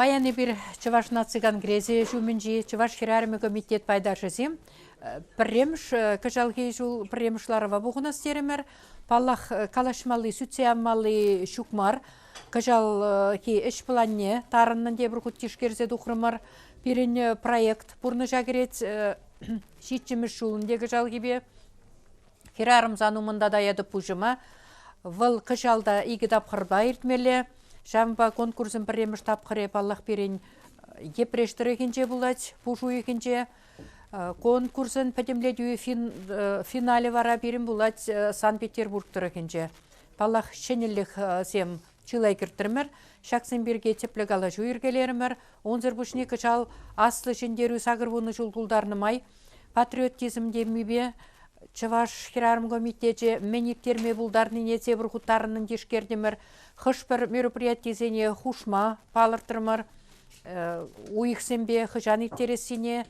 Паян эпир Чӑваш наци конгресӗ ҫумӗнчи Чӑваш хӗрарӑмӗ комитет пайташӗсем пӗрремӗш кӑҫалхи ҫул пӗрремӗш ларӑва пухӑнас терӗмӗр. Паллах, калаҫмалли, сӳтсе явмалли ҫук мар. Кӑҫалхи ӗҫ планне тарӑннӑн тепӗр хут тишкерсе тухрӑмӑр. Пирӗн проект пурнӑҫа кӗрет ҫиччӗмӗш ҫул ӗнтӗ кӑҫалхипе. Хӗрарӑм сан умӑнта таятӑп пуҫӑма. Вӑл кӑҫал та икӗ тапхӑрпа иртмелле. Ҫавӑнпа конкурсӑн пӗрремӗш тапхӑрӗ, паллах, пирӗн Йӗпреҫ тӑрӑхӗнче пулать, пуш уйӑхӗнче. Конкурсӑн пӗтӗмлетӳ финалӗ вара пирӗн пулать Санкт-Петербург тӑрӑхӗнче. Паллах, ҫӗнӗлӗхсем чылай кӗртрӗмӗр. Ҫаксем пирки тӗплӗ калаҫу йӗркелерӗмӗр. Унсӑр пуҫне кӑҫал Аслӑ Ҫӗнтерӳ 80 ҫул тултарнӑ май патриотизм темипе Чӑваш хӗрарӑм комитечӗ мӗн ирттерме пултарнине тепӗр хут тарӑннӑн тишкертӗмӗр. Хӑш-пӗр мероприятисене хушма палӑртрӑмӑр. Уйӑхсемпе хӑҫан ирттерессине.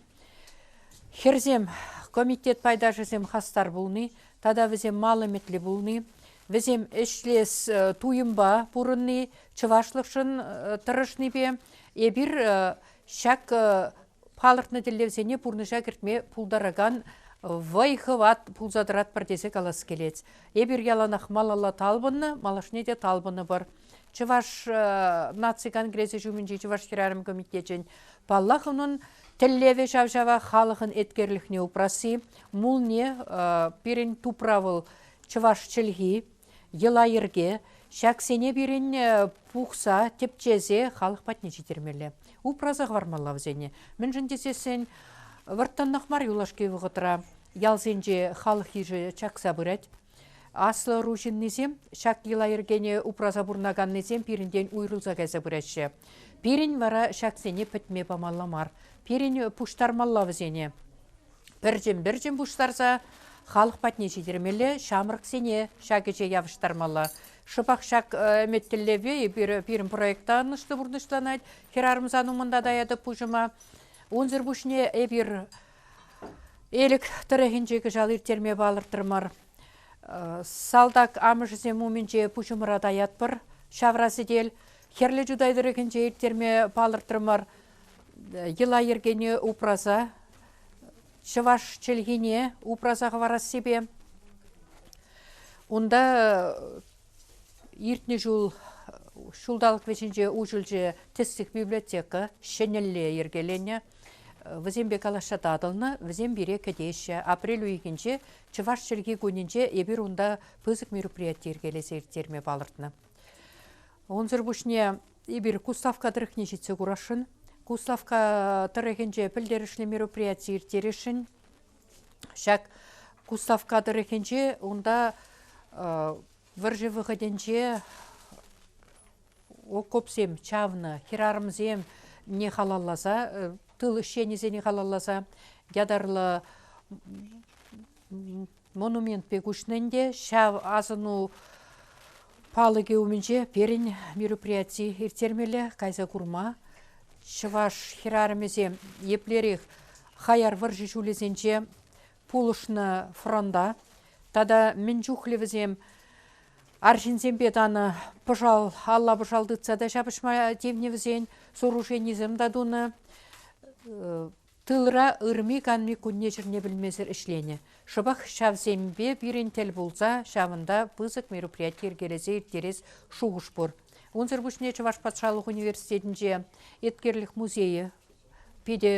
Хӗрсем, комитет пайташӗсем хастар пулни тата вӗсем мал ӗмӗтлӗ пулни, вӗсем ӗҫлес туйӑмпа пурӑнни, чӑвашлӑхшӑн тӑрӑшнипе эпир ҫак палӑртнӑ тӗллевсене пурнӑҫа кӗртме пултаракан вӑй-хӑват пулса тӑратпӑр тесе калас килет. Эпир яланах малалла талпӑннӑ, малашне те талпӑнӑпӑр. Чӑваш наци конгресӗ ҫумӗнчи Чӑваш хӗрарӑм комитечӗн, паллах, унӑн тӗллевӗ ҫав-ҫавах халӑхӑн еткерлӗхне упрасси, мулне пирӗн тупра вӑл чӑваш чӗлхи, йӑла-йӗрке, ҫаксене пирӗн пухса, тӗпчесе халӑх патне ҫитермелле. Упраса хӑвармалла вӗсене. Мӗншӗн тесессӗн вӑрттӑнлӑх мар юлашки вӑхӑтра ялсенче халӑх йышӗ чакса пырать. Аслӑ ӑру ҫыннисем ҫак йӑла-йӗркене упраса пурӑнаканнисем пирӗнтен уйрӑлса кайса пыраҫҫӗ. Пирӗн вара ҫаксене пӗтме памалла мар. Пирӗн пуҫтармалла вӗсене. Пӗрчӗн-пӗрчӗн пуҫтарса халӑх патне ҫитермелле, ҫамрӑксене ҫак ӗҫе явӑҫтармалла. Шӑпах ҫак ӗмӗт-тӗллевпе эпир пирӗн проекта ӑнӑҫлӑ пурнӑҫланать. Хӗрарӑмсан умӑнта таятӑп пуҫӑма. Унсӑр пуҫне эпир Элӗк тӑрӑхӗнче кӑҫал ирттерме палӑртрӑмӑр. Салтак амӑшӗсем умӗнче пуҫӑмӑра таятпӑр ҫавра сӗтел. Хӗрлӗ Чутай тӑрӑхӗнче ирттерме палӑртрӑмӑр. Йӑла-йӗркене упраса, чӑваш чӗлхине упраса хӑварассипе. Унта иртнӗ ҫул ҫулталӑк вӗҫӗнче уҫӑлчӗ тӗслӗх библиотека, ҫӗнӗлле йӗркеленӗ. Вӗсемпе калаҫса татӑлнӑ, вӗсем пире кӗтеҫҫӗ. Апрель уйӑхӗнче Чӑваш чӗлхи кунӗнче эпир унта пысӑк мероприяти йӗркелесе ирттерме палӑртнӑ. Унсӑр пуҫне эпир Куславкка тӑрӑхне ҫитсе курасшӑн. Куславкка тӑрӑхӗнче пӗлтерӗшлӗ мероприяти ирттересшӗн. Ҫак Куславкка тӑрӑхӗнче унта вӑрҫӑ вӑхӑтӗнче окопсем чавнӑ хӗрарӑмсем не халалласа, тыл ӗҫченӗсене халалласа ятарлӑ монумент пек уҫнӑ ӗнтӗ. Ҫав асӑну палӑкӗ умӗнче пирӗн мероприяти ирттермелле, кайса курма. Чӑваш хӗрарӑмӗсем еплерех хаяр вӑрҫӑ ҫулӗсенче пулӑшнӑ фронта тата мӗн чухлӗ вӗсем арҫынсемпе танӑ пӑшал, алла пӑшал тытса та ҫапӑҫма тивнӗ вӗсен, сооруженисем та тунӑ. Тылра ырми-канми кунне-ҫӗрне пӗлмесӗр ӗҫленӗ. Шӑпах ҫавсемпе пирӗн тӗл пулса ҫавӑнта пысӑк мероприяти йӗркелесе ирттерес шухӑш пур. Унсӑр пуҫне Чӑваш патшалӑх университетӗнче еткерлӗх музейӗ питӗ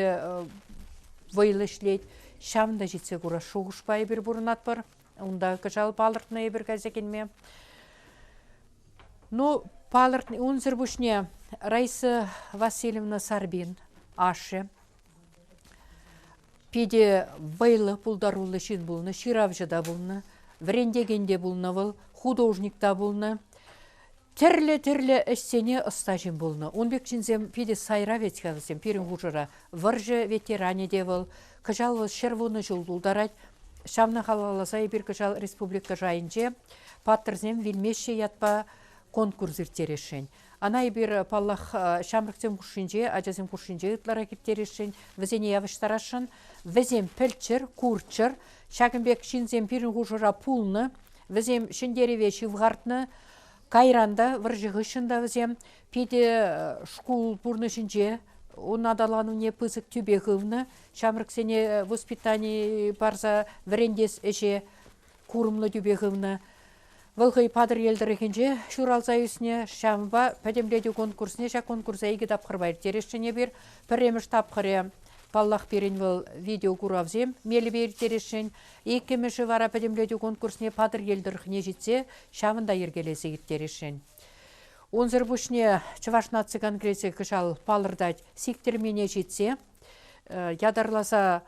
вӑйлӑ ӗҫлет. Ҫавӑнта ҫитсе курас шухӑшпа эпир пурӑнатпӑр. Унта кӑҫал палӑртнӑ эпир кайса килме. Ну, палӑртнӑ унсӑр пуҫне Раиса Васильевна Сарбин ашшӗ питӗ вӑйлӑ пултаруллӑ ҫын пулнӑ, ҫыравҫӑ та пулнӑ, вӗрентекен те пулнӑ вӑл, художник та пулнӑ. Тӗрлӗ-тӗрлӗ ӗҫсене ӑста ҫын пулнӑ. Ун пек ҫынсем питӗ сайра вӗт-ха вӗсем пирӗн хушӑра. Вӑрҫӑ ветеранӗ те вӑл. Кӑҫал вӑл 110 ҫул тултарать. Ҫавна халалласа эпир кӑҫал республика шайӗнче «Паттӑрсем вилмеҫҫӗ» ятпа конкурс ирттересшӗн. Ӑна эпир, паллах, ҫамрӑксем хушшинче, ачасем хушшинче ытларах ирттересшӗн, вӗсене явӑҫтарасшӑн. Вӗсем пӗлччӗр, курччӑр, ҫакӑн пек ҫынсем пирӗн хушӑра пулнӑ, вӗсем ҫӗнтерӗве ҫывхартнӑ. Кайран та, вӑрҫӑ хыҫҫӑн та вӗсем питӗ шкул пурнӑҫӗнче ун аталанӑвне пысӑк тӳпе хывнӑ. Ҫамрӑксене воспитани парса вӗрентес ӗҫе курӑмлӑ тӳпе хывнӑ. Вӑл хӑй Патӑрьел тӑрӑхӗнче ҫуралса ӳснӗ, ҫавӑнпа пӗтӗмлетӳ конкурсне ҫак конкурса икӗ тапхӑрпа ирттересшӗн эпир. Пӗрремӗш тапхӑрӗ, паллах, пирӗн вӑл видеокуравсем мелӗпе ирттересшӗн. Иккӗмӗшӗ вара пӗтӗмлетӳ конкурсне Патӑрьел тӑрӑхне ҫитсе ҫавӑнта йӗркелесе ирттересшӗн. Унсӑр пуҫне Чӑваш наци конгресӗ кӑҫал палӑртать Сиктӗрмене ҫитсе ятарласа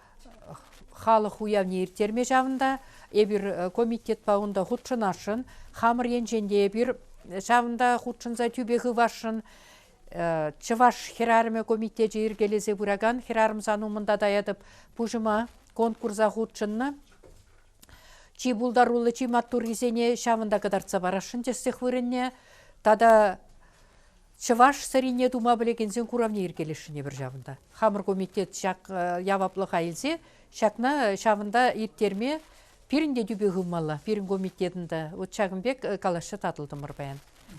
халӑх уявне ирттерме ҫавӑнта. Эпир комитетпа унта хутшӑнасшӑн. Хамӑр енчен те эпир ҫавӑнта хутшӑнса тӳпе хывасшӑн. Чӑваш хӗрарӑмӗ комитечӗ йӗркелесе пыракан хӗрарӑмсан умӑнта таятӑп пуҫӑма конкурса хутшӑннӑ. Чи пултаруллӑ, чи маттуррисене ҫавӑнта кӑтартса парасшӑн тӗслӗх вырӑнне. Тата чӑваш сӑрине тума пӗлекенсен куравне йӗркелесшӗн эпир ҫавӑнта. Хамӑр комитет ҫак яваплӑха илсе ҫакна ҫавӑнта ирттерме пирӗн те тӳпе хывмалла, пирӗн комитетӑн та. Вот ҫакӑн пек калаҫса татӑлтӑмӑр паян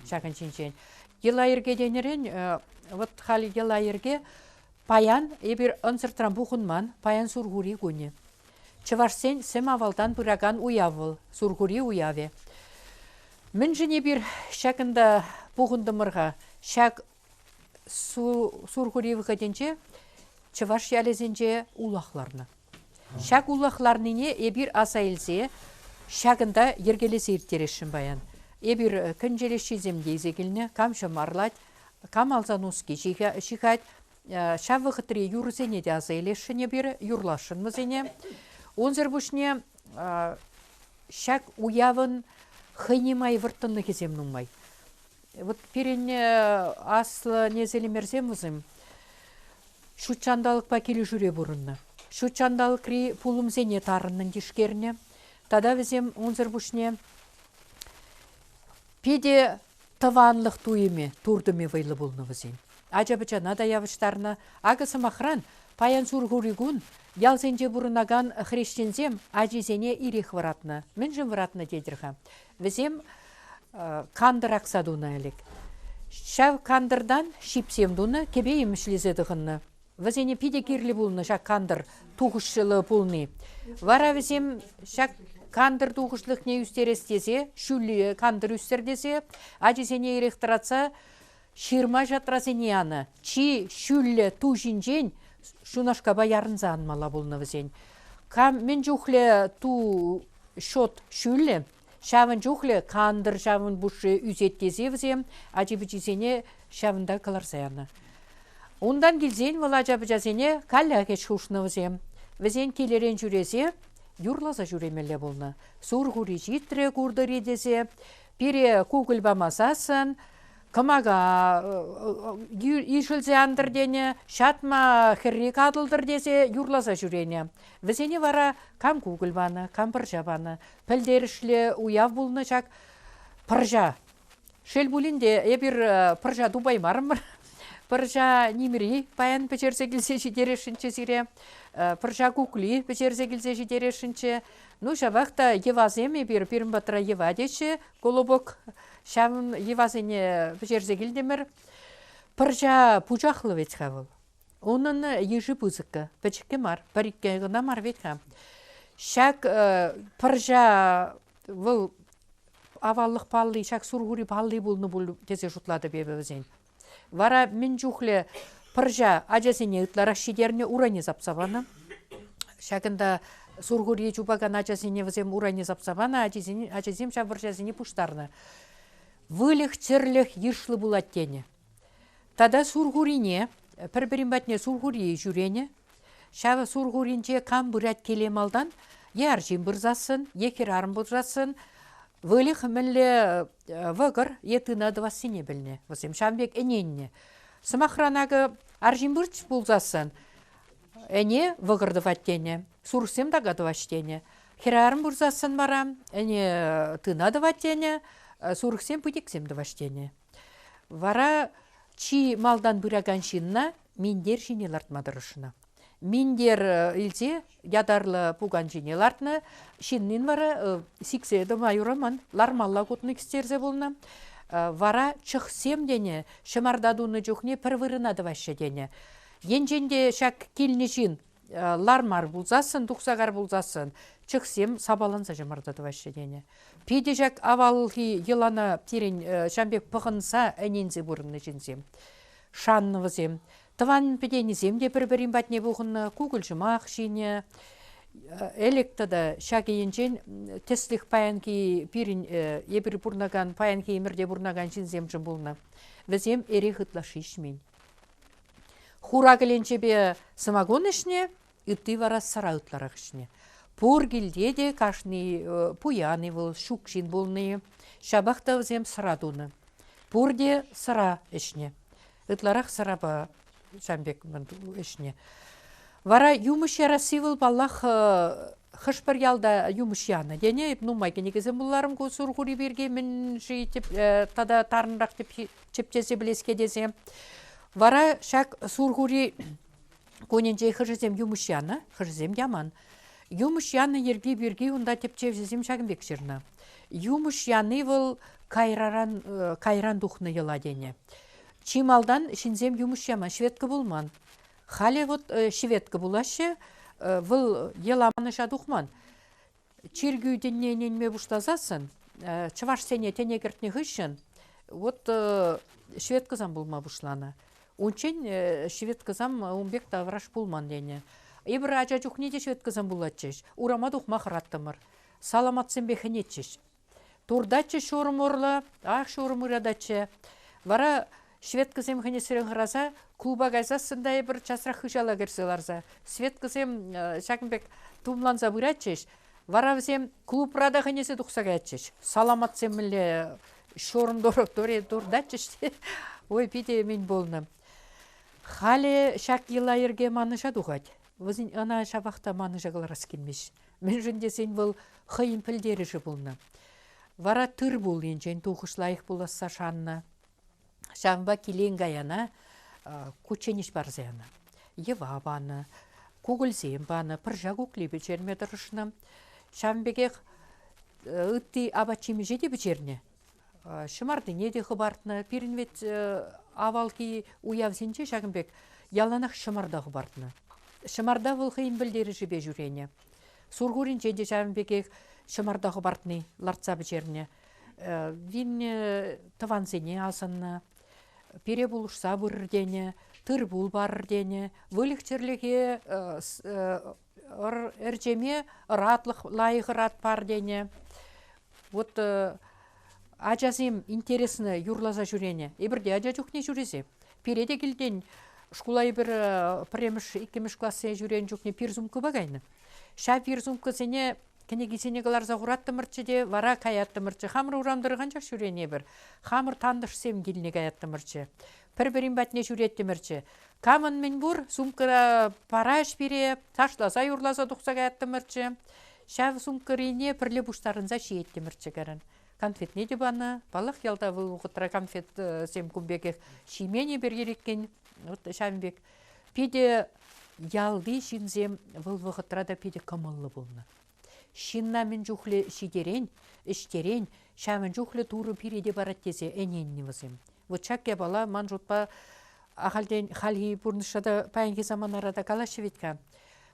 ҫакӑн ҫинчен. Йӑла-йӗрке тенӗрен, вот халь йӑла-йӗрке паян эпир ӑнсӑртран пухӑнман, паян Сурхури кунӗ. Чӑвашсен сӗм авалтан пыракан уяв вӑл, Сурхури уявӗ. Мӗншӗн эпир ҫакӑнта пухӑнтӑмӑр-ха? Ҫак Сурхури вӑхӑтӗнче чӑваш ялӗсенче улах ларнӑ. Ҫак улах ларнине эпир аса илсе ҫакӑнта йӗркелесе ирттересшӗн паян. Эпир кӗнчелеҫҫисем те илсе килнӗ, кам ҫӑм арлать, кам алса нуски ҫыхать. Ҫав вӑхӑтри юрӑсене те аса илесшӗн эпир, юрласшӑн вӗсене. Унсӑр пуҫне ҫак уявӑн хӑйне май вӑрттӑнлӑхӗсем нумай. Вот пирӗн аслӑ несӗлӗмӗрсем вӗсем ҫут ҫанталӑкпа килӗшӳре пурӑннӑ. Ҫут ҫанталӑкри пулӑмсене тарӑннӑн тишкернӗ. Тата вӗсем унсӑр пуҫне питӗ тӑванлӑх туйӑмӗ, туртӑмӗ вӑйлӑ пулнӑ вӗсен. Ача-пӑчана та явӑҫтарнӑ. Акӑ, сӑмахран, паян Сурхури кун ялсенче пурӑнакан хресченсем ачисене ирех вӑратнӑ. Мӗншӗн вӑратнӑ тетӗр-ха? Вӗсем кантӑр акса тунӑ ӗлӗк. Ҫав кантӑртан ҫипсем тунӑ, кӗпе-йӗм ӗҫлесе тӑхӑннӑ. Вӗсене питӗ кирлӗ пулнӑ ҫак кантӑр тухӑҫлӑ пулни. Вара вӗсем ҫак кантӑр тухӑҫлӑхне ӳстерес тесе, ҫӳллӗ кантӑр ӳстер тесе ачисене ирех тӑратса ҫырма-ҫатрасене янӑ. Чи ҫӳллӗ ту ҫинчен ҫунашкапа ярӑнса анмалла пулнӑ вӗсен. Кам мӗн чухлӗ ту счет ҫӳллӗ, ҫавӑн чухлӗ кантӑр ҫавӑн пушши ӳсет тесе вӗсем ачи-пӑчисене ҫавӑнта кӑларса янӑ. Унтан килсен вӑл ача-пӑчасене каллех ӗҫ хушнӑ вӗсем. Вӗсен килӗрен ҫӳресе юрласа ҫӳремелле пулнӑ. Сурхури ҫитрӗ куртӑр-и тесе, пире кукӑль памасассӑн кӑмака ишӗлсе антӑр тенӗ, ҫатма хӗрри катӑлтӑр тесе юрласа ҫӳренӗ. Вӗсене вара кам кукӑль панӑ, кам пӑрҫа панӑ. Пӗлтерӗшлӗ уяв пулнӑ ҫак пӑрҫа. Шел пулин те, эпир пӑрҫа тупаймарӑмӑр. Пӑрҫа нимри паян пӗҫерсе килсе ҫитересшӗнччӗ сире. Пӑрҫа кукли пӗҫерсе килсе ҫитересшӗнччӗ. Ну, ҫапах та йӑвасем эпир, пирӗн патра йӑва теҫҫӗ, колобок. Ҫавӑн йӑвасене пӗҫерсе килтӗмӗр. Пӑрҫа пучахлӑ вӗт-ха вӑл. Унӑн йышӗ пысӑккӑ, пӗчӗккӗ мар, пӗр-иккӗ кӑна мар вӗт-ха. Ҫак пӑрҫа вӑл аваллӑх палли, ҫак сурхури палли пулнӑ пуль тесе шутлатӑп эпӗ вӗсен. Вара мӗн чухлӗ пӑрҫа ачасене ытларах ҫитернӗ, урайне сапса панӑ. Ҫакӑнта сурхури чупакан ачасене вӗсем урайне сапса панӑ, ачисене, ачасем ҫав пӑрҫасене пуҫтарнӑ. Выльӑх-чӗрлӗх йышлӑ пулать тенӗ. Тата сурхурине, пӗр-пӗрин патне сурхури ҫӳренӗ. Ҫав сурхуринче кам пырать киле малтан, е арҫын пырсассӑн, е хӗрарӑм пырсассӑн, выльӑх мӗнле вӑкӑр е тына тӑвассине пӗлнӗ. Вӗсем ҫавӑн пек ӗненнӗ. Сӑмахран, акӑ, арҫын пырч пулсассӑн, ӗне вӑкӑр тӑвать тенӗ, сурӑхсем така тӑваҫ тенӗ. Хӗрарӑм пырсассӑн вара ӗне тына тӑвать тенӗ, сурӑхсем путексем тӑваҫ тенӗ. Вара чи малтан пыракан ҫынна минтер ҫине лартма тӑрӑшнӑ. Минтер илсе ятарлӑ пукан ҫине лартнӑ. Ҫыннин вара сиксе тӑма юраман, лармалла кутнӑ ӳстерсе пулнӑ. Вара чӑхсем тенӗ ҫӑмарта тунӑ чухне пӗр вырӑна тӑваҫҫӗ тенӗ. Енчен те ҫак килнӗ ҫын лармар пулсассӑн, тухса кар пулсассӑн, чӑхсем сапаланса ҫӑмарта тӑваҫҫӗ тенӗ. Питӗ ҫак авалхи йӑлана пирӗн ҫавӑн пек пӑхӑнса ӗненсе пурӑннӑ ҫынсем. Шаннӑ вӗсем. Тӑван-пӗтенӗсем те пӗр-пӗрин патне пухӑннӑ, кукӑль-ҫӑмах ҫинӗ. Ӗлӗк тата ҫак енчен тӗслӗх паянхи пирӗн эпир пурӑнакан паянхи ӗмӗрте пурӑнакан ҫынсемшӗн пулнӑ. Вӗсем эрех ытлашши ӗҫмен. Хура кӗленчепе сӑмакун ӗҫнӗ, ытти вара сӑра ытларах ӗҫнӗ. Пур килте те кашни пуян-и вӑл, ҫук ҫын пулнӑ-и, ҫапах та вӗсем сӑра тунӑ. Пурте сӑра ӗҫнӗ. Ытларах сӑрапа ҫавӑн пек ӗҫнӗ. Вара юмӑҫ ярасси вӑл, паллах, хӑш-пӗр ялта юмӑҫ янӑ тенӗ. Эп нумай кӗнекесем вуларӑм ку Сурхури пирки мӗн-ши тата тарӑнрах тӗпчесе пӗлес-ке тесе. Вара ҫак Сурхури кунӗнче хӑшӗсем юмӑҫ янӑ, хӑшӗсем яман. Юмӑҫ янӑ йӗрки пирки унта тӗпчевҫӗсем ҫакӑн пек ҫырнӑ. Юмӑҫ яни вӑл кайраран, кайран тухнӑ йӑла тенӗ. Чи малтан ҫынсем юмӑҫ яман, ҫветка пулман. Халӗ вот ҫветка пулаҫҫӗ, вӑл йӑла манӑҫа тухман. Чиркӳ тӗнне ӗненме пуҫласассӑн, чӑвашсене тӗне кӗртнӗ хыҫҫӑн вот ҫветкӑсам пулма пуҫланӑ. Унччен ҫветкӑсам ун пек тавраш пулман тенӗ. Эпир ача чухне те ҫветкӑсам пулатчӗҫ. Урама тухма хӑраттӑмӑр. Саламатсемпе хӗнетчӗҫ. Туртатчӗ ҫурӑм урлӑ, ах, ҫурӑм ырататчӗ. Вара Светкӑсем хӗнесрен хӑраса клуба кайсассӑн та эпир часрах хыҫала кӗрсе ларса. Светкӑсем ҫакӑн пек тумланса пыратчӗҫ. Вара вӗсем клубра та хӗнесе тухса каятчӗҫ. Саламатсем мӗнле ҫурӑм туртатчӗҫ те. Ой, питӗ мӗн пулнӑ. Халӗ ҫак йӑла-йӗрке манӑҫа тухать. Вӗсен ӑна ҫапах та манӑҫа кӑларас килмест. Мӗншӗн тесен вӑл хӑйӗн пӗлтерӗшӗ пулнӑ. Вара тыр-пул енчен тухӑҫ лайӑх пуласса шаннӑ. Ҫавӑнпа килен-каяна кучченеҫ парса янӑ. Йӑва панӑ, кукӑльсем панӑ, пӑрҫа кукли пӗҫерме тӑрӑшнӑ. Ҫавӑн пекех ытти апат-ҫимӗҫе те пӗҫернӗ. Ҫӑмартине те хӑпартнӑ. Пирӗн вӗт авалхи уявсенче ҫакӑн пек яланах ҫӑмарта хӑпартнӑ. Ҫӑмарта вӑл хӑйӗн пӗлтерӗшӗпе ҫӳренӗ. Сурхуринче те ҫавӑн пекех ҫӑмарта хӑпартни лартса пӗҫернӗ. Вилнӗ тӑвансене асӑннӑ, пире пулӑшса пырӑр тенӗ, тыр-пул парӑр тенӗ, выльӑх-чӗрлӗхе ӗрчеме ӑратлӑх лайӑх ӑрат пар тенӗ. Вот ачасем интересно юрласа ҫӳренӗ. Эпир те ача чухне ҫӳресе. Пире те килтен шкула эпир пӗрремӗш, иккӗмӗш классене ҫӳренӗ чухне пир сумкӑпа кайнӑ. Ҫав пир сумкӑсене кӗнекисене кӑларса хураттӑмӑрччӗ те вара каяттӑмӑрччӗ. Хамӑр урам тӑрӑх анчах ҫӳренӗ эпир. Хамӑр тантӑшсем килне каяттӑмӑрччӗ. Пӗр-пӗрин патне ҫӳреттӗмӗрччӗ. Камӑн мӗн пур, сумкӑра параҫ пире, ташласа юрласа тухса каяттӑмӑрччӗ. Ҫав сумкӑрине пӗрле пуҫтарӑнса ҫиеттӗмӗрччӗ кайран. Конфетне те панӑ. Паллах, ялта вӑл вӑхӑтра конфетсем кун пекех ҫимен эпир ериккен. Вот ҫавӑн пек. Питӗ ялти ҫынсем вӑл вӑхӑтра та питӗ кӑмӑллӑ пулнӑ. Ҫынна мӗн чухлӗ ҫитерен, ӗҫтерен, ҫавӑн чухлӗ Турӑ пире те парать тесе ӗненнӗ вӗсем. Вот ҫак япала ман шутпа ахальтен хальхи пурнӑҫра та паянхи саманара та калаҫҫӗ вӗт-ха.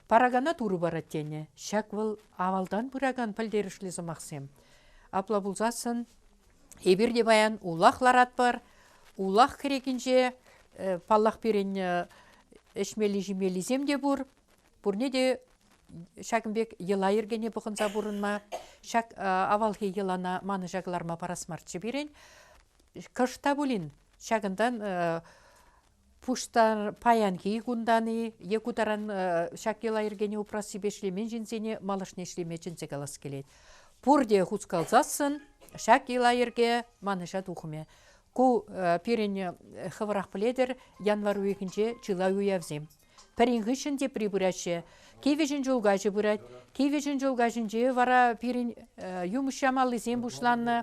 Паракана Турӑ парать тенӗ. Ҫак вӑл авалтан пыракан пӗлтерӗшлӗ сӑмахсем. Апла пулсассӑн эпир те паян улах ларатпӑр. Улах кӗрекинче, паллах, пирӗн ӗҫмелли-ҫимеллисем те пур. Пурне те ҫакӑн пек йӑла-йӗркене пӑхӑнса пурӑнма, ҫак авалхи йӑлана манӑҫа кӑларма парас марччӗ пирӗн. Кӑшт та пулин ҫакӑнтан пуҫтар паянхи кунтан-и е ку таран ҫак йӑла-йӗркене упрассипе ӗҫлемен ҫынсене малашне ӗҫлеме чӗнсе калас килет. Пурте хускалсассӑн ҫак йӑла-йӗрке манӑҫа тухмӗ. Ку пирӗн хӑвӑрах пӗлетӗр, январь уйӑхӗнче чылай уявсем. Пӗрин хыҫҫӑн тепри пыраҫҫӗ. Кивӗ Ҫӗнҫул каҫӗ пырать. Кивӗ Ҫӗнҫул каҫӗнче вара пирӗн юмӑҫ ямаллисем пуҫланнӑ.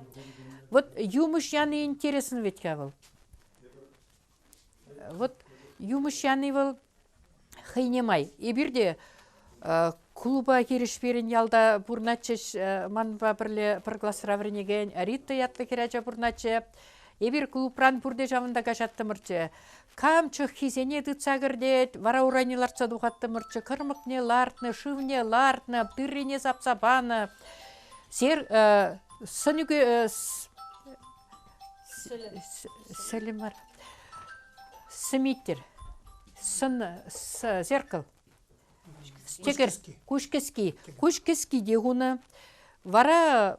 Вот юмӑҫ яни интересно вӗт-ха вӑл. Вот юмӑҫ яни вӑл хӑйне май. Эпир те клуба хирӗҫ пирӗн ялта пурӑнатчӗҫ. Манпа пӗрле пӗр класра вӗренекен Рита ятлӑ хӗрача пурӑнатчӗ. Эпир клубран пурте ҫавӑнта каҫаттӑмӑрччӗ. Кам чӑххисене тытса кӗртет, вара урайне лартса тухаттӑмӑрччӗ. Кӑрмӑкне лартнӑ, шывне лартнӑ, тыррине сапса панӑ. Сер сӑнӳкӗ сӗлӗ мар. Сӗмиттер. Сӑн зеркал. Тӗкӗр куҫкӗски. Куҫкӗски те хунӑ. Вара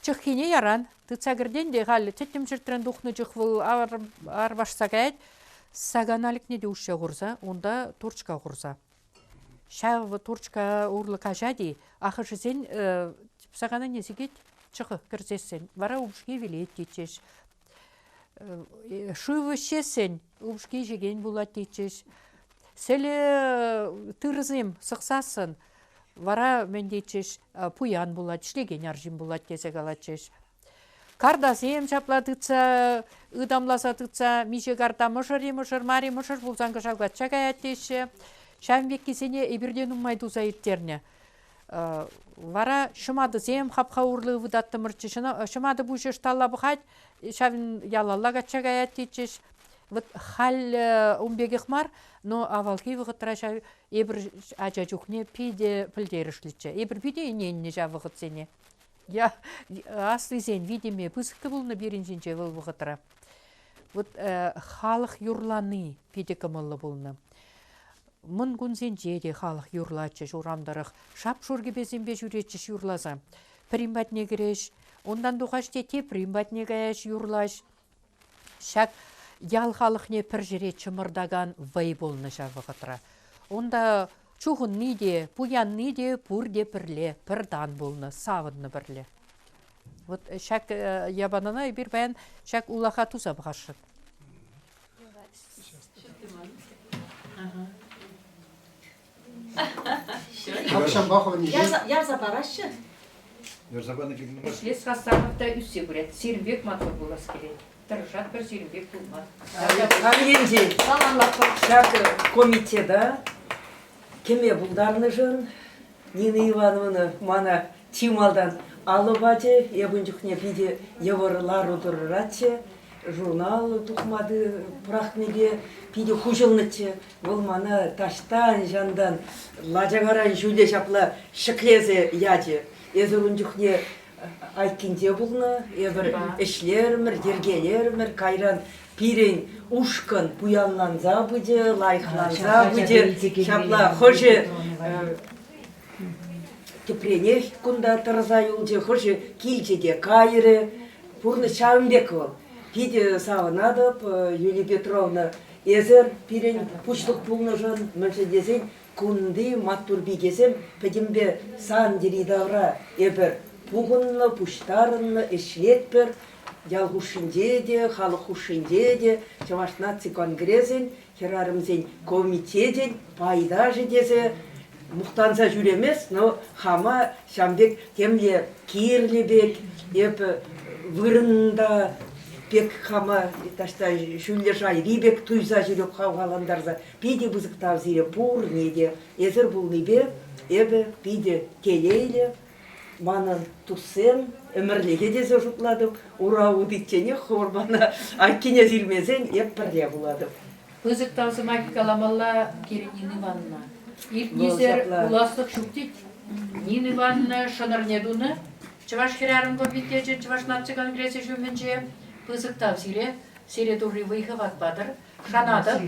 чӑххине яран. Тытса кӗртен те халь тӗттӗм ҫӗртрен тухнӑ чух вӑл арпашса каять. Саганаликне те уҫҫа хурса, унта турчка хурса. Ҫав турчка урлӑ каҫать-и, ахӑшӗсен саганане сикет чӑхӑ кӗрсессӗн. Вара упӑшки вилет тетчӗҫ. Шыв ӗҫсессӗн упӑшки ӗҫекен пулать тетчӗҫ. Сӗлӗ тырӑсем сӑхсассӑн вара мӗн тетчӗҫ, пуян пулать, ӗҫлекен арҫын пулать тесе калатчӗҫ. Картасем ҫапла тытса, ытамласа тытса миҫе карта мӑшӑр-и, мӑшӑр мар-и, мӑшӑр пулсан кӑшал качча каять теҫҫӗ. Ҫавӑн пеккисене эпир те нумай туса ирттернӗ. Вара ҫӑматӑсем хапха урлӑ ывӑтаттӑмӑрччӗ. Ҫӑматӑ пуҫӗ ӑҫталла пӑхать, ҫавӑн ялалла качча каять тетчӗҫ. Вот халь ун пекех мар, но авалхи вӑхӑтра ҫав эпир ача чухне питӗ пӗлтерӗшлӗччӗ. Эпир питӗ ӗненнӗ ҫав вӑхӑтсене. Я аслисен витӗмӗ пысӑк пулнӑ пирӗн ҫинче вӑл вӑхӑтра. Вот халӑх юрлани питӗ кӑмӑллӑ пулнӑ. Мӑн кунсенче те халӑх юрлатчӗҫ урам тӑрӑх. Шап-шур кӗпесемпе ҫӳретчӗҫ юрласа. Пӗрин патне кӗреҫ, унтан тухаҫ те теприн патне каяҫ юрлаҫ. Ҫак ял халӑхне пӗр ҫӗре чӑмӑртакан вӑй пулнӑ ҫав вӑхӑтра. Унта чухӑнни те, пуянни те пурте пӗрле, пӗр тан пулнӑ, савӑннӑ пӗрле. Вот ҫак япалана эпир паян ҫак улаха туса пӑхасшӑн. Ярса параҫҫӗ. Ярса панӑ кирлӗ мар. Ӗҫлес хастарлӑх та ӳссе пырать. Сирӗн пек маттур пулас килет. Тӑрӑшатпӑр сирӗн пек пулма. Хам енчен Саламлатпӑр. ҫак комитета кӗме пултарнӑшӑн Нина Ивановна мана чи малтан алӑ пачӗ. Эп ун чухне питӗ йывӑр лару-тӑрураччӗ. Журнал тухма пӑрахнипе питӗ хуҫӑлнӑччӗ. Вӑл мана таҫтан ҫантан лачакаран ҫӳле ҫапла ҫӗклесе ячӗ. Эсӗ ун чухне айккинче пулнӑ, эпӗр ӗҫлерӗмӗр, йӗркелерӗмӗр. Кайран пирӗн ушкӑн пуянланса пычӗ, лайӑхланса пычӗ. Ҫапла хӑшӗ тӗпренех кунта тӑрса юлчӗ, хӑшӗ килчӗ те кайрӗ. Пурнӑҫ ҫавӑн пек вӑл. Питӗ савӑнатӑп, Юлия Петровна, эсӗр пирӗн пуҫлӑх пулнӑшӑн, мӗншӗн тесен кунти маттур пикесем пӗтӗмпе сан йӗри-тавра эпӗр пухӑннӑ, пуҫтарӑннӑ, ӗҫлетпӗр. Ял хушшинче те, халӑх хушшинче те Чӑваш наци конгресӗн хӗрарӑмсен комитечӗн пайташӗ тесе мухтанса ҫӳремест, но хама ҫавӑн пек темле кирлӗ пек, эпӗ вырӑнта пек хама таҫта ҫӳллӗ шайри пек туйса ҫӳреп хавхалантарса. Питӗ пысӑк тав сире пурне те. Эсир пулнипе эпӗ питӗ телейлӗ. Манӑн туссем ӗмӗрлӗхе тесе шутлатӑп. Ура утичченех хӑвӑр мана айккине сирмесен эп пӗрле пулатӑп. Пысӑк тав сӑмахӗ каламалла терӗ Нина Ивановна. Иртнисӗр пуласлӑх ҫук тет. Нина Ивановна шӑнӑрне тунӑ. Чӑваш хӗрарӑм комитечӗ Чӑваш наци конгресӗ ҫумӗнче. Пысӑк тав сире. Сире Турри вӑй-хӑват патӑр. Шанатӑп.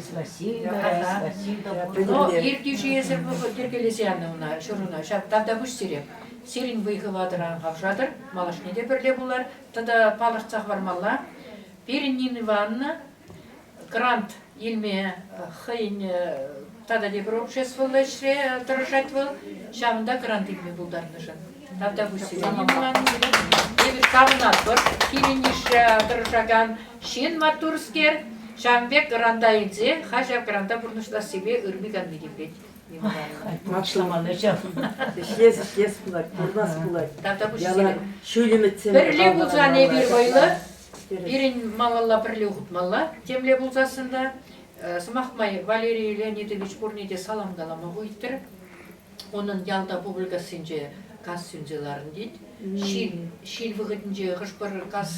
Но ертӳҫӗ эсир йӗркелесе янӑ ӑна, ҫыруна. Ҫав тавтапуҫ сире. Сирӗн вӑй-хӑватӑран хавшатӑр, малашне те пӗрле пулар. Тата палӑртса хӑвармалла. Пирӗн Нина Ивановна грант илме хӑйӗн тата тепӗр обществӑллӑ ӗҫре тӑрӑшать вӑл. Ҫавӑнта грант илме пултарнӑшӑн. Тавтапуҫ сире, Нина Ивановна. Эпир савӑнатпӑр. Пирӗн йышра тӑрӑшакан ҫын маттурскер, ҫавӑн пек гранта илсе халь ҫав гранта пурнӑҫлассипе ырми-канми тимлет. Пурнӑҫламалла ҫав. Ӗҫлес, ӗҫлес пулать, пурӑнас пулать. Тавтапуҫ Яла сире. ҫӳлӗмӗтсем Пӗрле пулсан эпир вӑйлӑ, пирӗн малалла пӗрле хутмалла, темле пулсассӑн та. Сӑмах май, Валерий Леонидович пурне те салам калама ыйтрӗ. Унӑн ялта Пупӑлькассинче. Кас сӳнсе ларнӑ тет. Ҫил, ҫил вӑхӑтӗнче хӑш-пӗр кас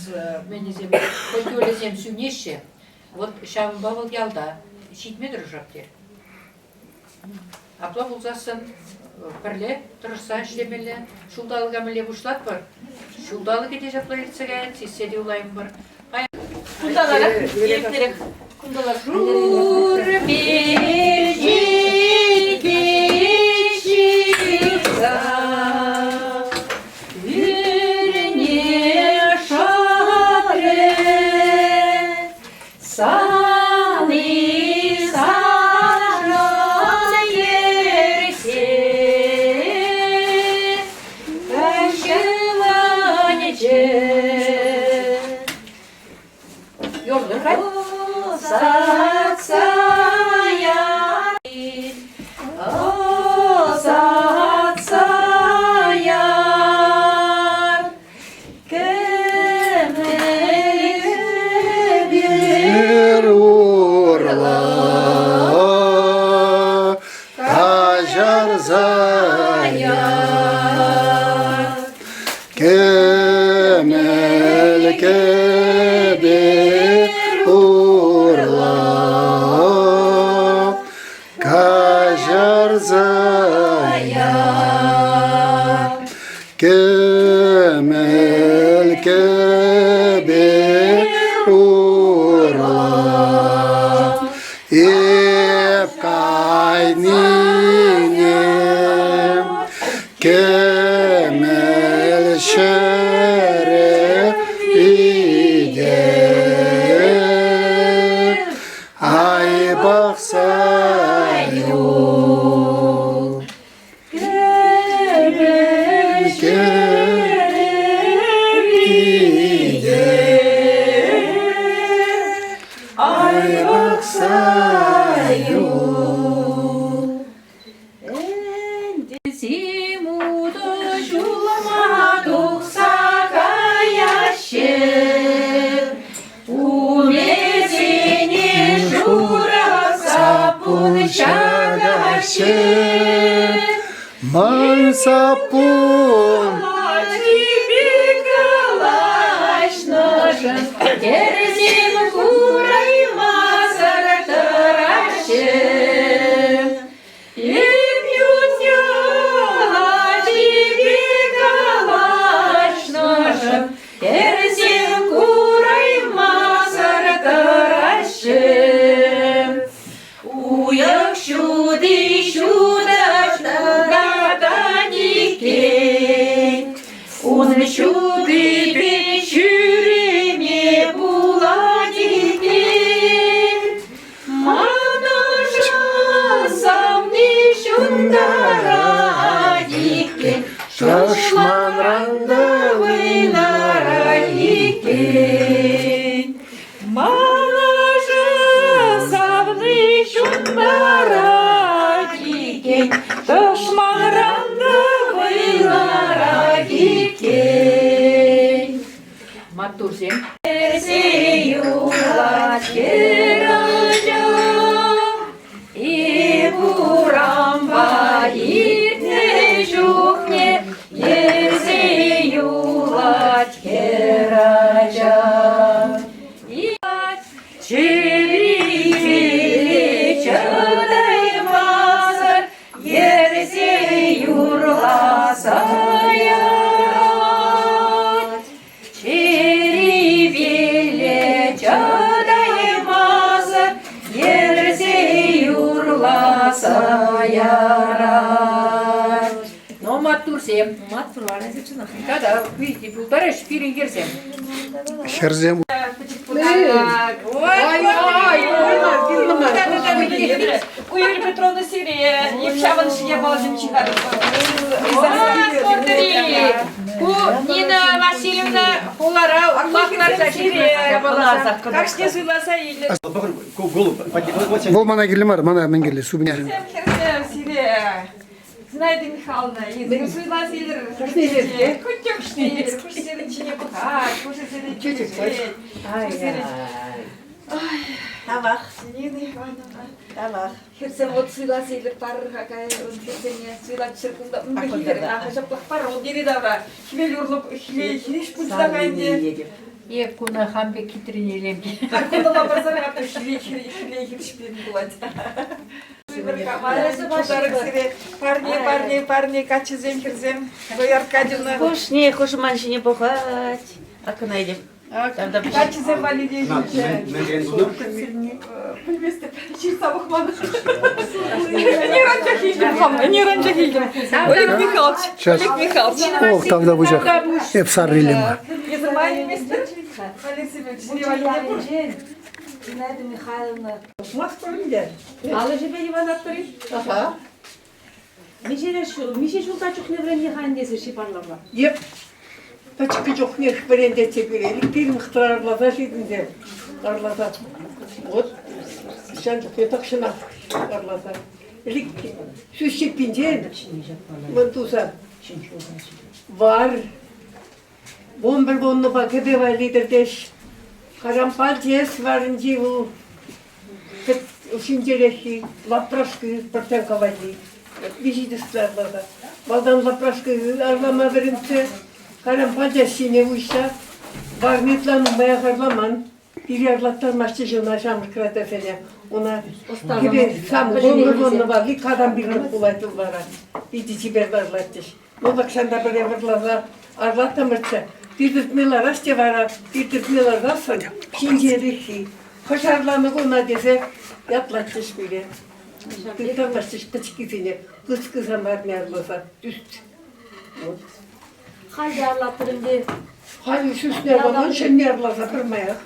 мӗнӗсем, котелӗсем сӳнеҫҫӗ. Вот ҫавӑнпа вӑл ялта ҫитме тӑрӑшап терӗ. Апла пулсассӑн пӗрле тӑрӑшса ӗҫлемелле. Ҫулталӑка мӗнле пуҫлатпӑр? Ҫулталӑкӗ те ҫапла иртсе каять, сиссе те юлаймӑпӑр. Кунталарах, ирӗклӗрех. Кунталарах. Шур пичетпе ҫырса пӳрне шӑтрӗ. Сани саншӑн ерсе каҫӑланчӗ. Юрлӑр-ха. Ӑсатса яр, ӑсатса яр. Ир урла каҫарса яр. Кӗмӗл кӗпер урла каҫарса яр. Кӗмӗл кӗпер урла эп кайнине кӗмӗл ҫӗре ӳкет. Ай пӑхса юл. Ай пӑхса юл. Симутӑ ҫулма тухса каяҫҫӗ. Умӗсене шурӑ саппун ҫакаҫҫӗ. Ман саппун Ачипе калаҫнӑшӑн хӗрсем кураймасӑр тӑраҫҫӗ. Эп ют ачипе калаҫнӑшӑн хӗрсем кураймасӑр тӑраҫҫӗ. Уйӑх ҫути ҫутӑ тӑракан иккен, ун ҫутипе ҫӳреме пулать иккен. Манӑша савни ҫунтарать иккен, Тӑшманран та вӑйларать иккен. Манӑша савни ҫунтарать иккен, тӑшманран та вӑйларать иккен. Маттурсем. Эсӗ юлать хӗр ача, эп урампа иртнӗ чухне йӗрсе юлать хӗр ача. Чӗри чӑтаймасӑр йӗрсе юрласа ярать. Чӗрипелле чӑтаймасӑр йӗрсе юрласа ярать. Но маттурсем. Маттурлар эсӗ чӑнах. Тата видите, пултараҫҫӗ пирӗн хӗрсем. Хӗрсем Ой, ой, ой, Ку Юрий Петровна сире ҫавӑн ҫине балсем чыхатӑп. Ку Нина Васильевна хулара улахларса ҫитнӗ. Кашни суйласа илнӗ. Вӑл мана кирлӗ мар, мана мӗн кирлӗ, супӑня. Хӗрсем сире Зинаида Михайловна, эсир суйласа илӗр. Кутюкшне илӗр, куҫсерен ҫине пӑхать, куҫӗсене килӗшет. Тавах. Нина Ивановна. Тавах. Хӗрсем вот суйласа илӗр парӑр-ха кайрӑн хӗрсене суйлаччӑр кунта. Ун пек ах, ҫаплах парӑр. Вӑл йӗри-тавра хӗвел урлӑ хӗвел хирӗҫ пулса кайнӑ. Е куна хам пек хитрине илем. Кунталла парсарах хӗвел хӗвел хирӗҫ пулать. Подарок Парне, парне, парне, каччӑсем, хӗрсем. Зоя Аркадьевна. Хушне хушман ҫине пӑхать. Акӑна илем. Каччӑсем валли те Пӗлместӗп, ҫырса пӑхман. Ӗнер анчах илтӗм хам, ӗнер анчах илтӗм. Олег Михайлович, Олег Михайлович. Ох, тавтапуҫах. Эп саррилем. Эсӗ май илместӗн? Олег Семенович, сире валли те пур. Зинаида Михайловна. Пӑхмастпӑр ӗнтӗ. Алӑҫӗпе йӑванаттӑр-и? Аха. Миҫере ҫул, миҫе ҫулта чухне вӗреннӗ-ха ӗнтӗ эсир ҫипарлама? Еп пӗчӗккӗ чухнех вӗрентетчӗ пире. Пирӗн хӑтларласа ҫитӗнсе, арласа. Вот ҫав чухне тахҫанах арласа. Ӗлӗк сӳс ҫиппинчен мӑн туса вар 11 вуннӑпа кӗпе валли тӗртеҫ. Карампаль тес варӗнчи вӑл ҫинчереххи лапрашки пӑртянка валли. Виҫи тӗслӗ арласа. Малтан лапрашки арлама вӗрентсе, карампаль ҫине уҫса, варне ытла нумаях арламан. Пире арлаттармаҫҫӗ ӑна ҫамрӑк ачасене. Уна кӗпе сам вуннӑ валли катам пирӗн пулать вӑл вара. Питӗ чипер арлатчӗҫ. Ну, тахҫан та пӗрре вӑрласа арлаттӑмӑрччӗ. Тиртӗртме ларас те вара, тиртӗртме ларсассӑн ҫинҫереххи. Хӑш арланӑ куна тесе ятлатчӗҫ пире. Тыттармастчӗҫ пӗчӗккисене, пыскӑсем арне арласа. Ӳст. Вот. Халь те арлаттӑр ӗнтӗ. Халь сӳсне арламан, ҫӗнне арласа пӗрмаях.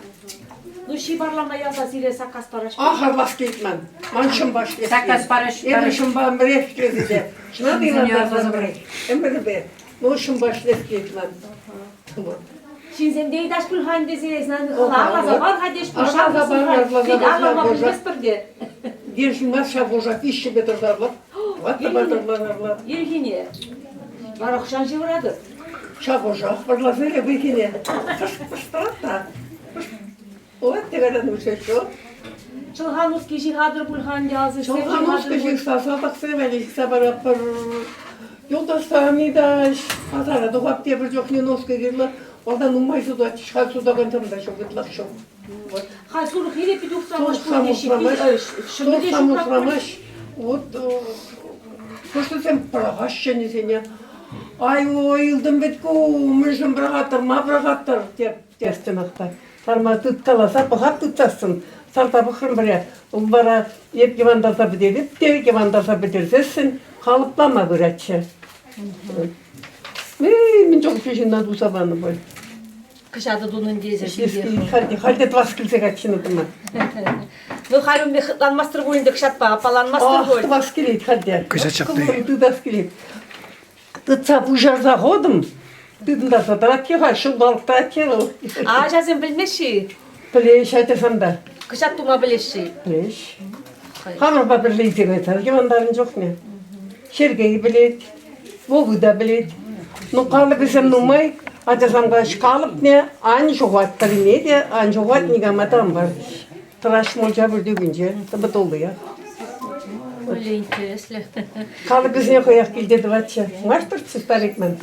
Ну, ҫип арлама ялта сире саккас параҫ. Ах, арлас килет ман. Ман ҫӑмпа ӗҫлес Саккас параҫ. Эпӗ ҫӑмпа ӗмӗрех ӗҫлесе те. Чӑна ӗмӗрӗпе. Ӗмӗрӗпе. Ну, ҫӑмпа ӗҫлес килет ман. Ҫынсем те ыйтаҫ пуль-ха ӗнтӗ сире, арласа пар-ха теҫ пуль, шанӑҫ арлама пӗлместпӗр те. Ир ҫумас ҫав хушак виҫҫӗпе тӑрса арлап. Ваттӑпа тӑрса арлап. Ирхине. Вара хӑҫан ҫывӑратӑр? Ҫав хушах вӑрласа ирхине. Пӑш-пӑш та. Пулать те кайран уже ҫо. Чӑлхан нуски ҫыхатӑр пуль-ха ӗнтӗ алсишсем Чӑлхан нуски ҫыхса салтаксем валли ҫыхса паратпӑр. Юлташсем ыйтаҫ, пасара тухап тепӗр чухне нуски кирлӗ. Вӑлта нумай сутать, халь сутакансем та ҫук, ытлах ҫук. Вот. Халь сурӑх иле пит усрамасть Сурӑх пуль усрамасть. Сурӑх усрамасть. Вот кӑштӑсем пӑрахаҫҫӗ ӗнесене. Ай-ой, ылтӑн вӗт ку, мӗншӗн пӑрахаттӑр, ма пӑрахаттӑр, теп тестӗмах та. Сарма тыткаласа пӑхап тытсассӑн, сарса пӑхрӑм пӗрре. Вӑл вара эп йӑвантарса пӗтереп те, йӑвантарса пӗтерсессӗн халӑплама пыратчӗ. Эй, мӗн чухлӗ ҫынна туса панӑ пуль. Кӑҫатӑ тунӑн тесе Халь, халь те тӑвас килсе каччӑна тӑма. Ну, халь ун пек хытланмастӑр пуль ӗнтӗ кӑҫатпа аппаланмастӑр пуль. Тӑвас килет халь те. Кӑҫат ҫапни. Тытас килет. Тытса пуҫарса хутӑм. Тытӑнтарса тӑрать-ха, ҫулталӑк тӑрать вӑл. А ачасем пӗлмеҫҫӗ-и? Пӗлеҫ ачасем та. Кӑҫат тума пӗлеҫҫӗ-и? Пӗлеҫ. Хамӑрпа пӗрле илсе кайсан йӑвантарнӑ чухне. Сергей пӗлет, Вова та пӗлет. Ну, калӑпӗсем нумай. Ачасем калаҫ, калӑпне ан ҫухат пӗрне те, ан ҫухат никама та ан пар. Тӑраҫ мунча пӳртӗкӗнче, тӑпӑ туллиех. Мӗнле интереслӗ. Калӑпӗсене хӑех килте тӑватчӗ. Маҫтӑрччӗ старик ман.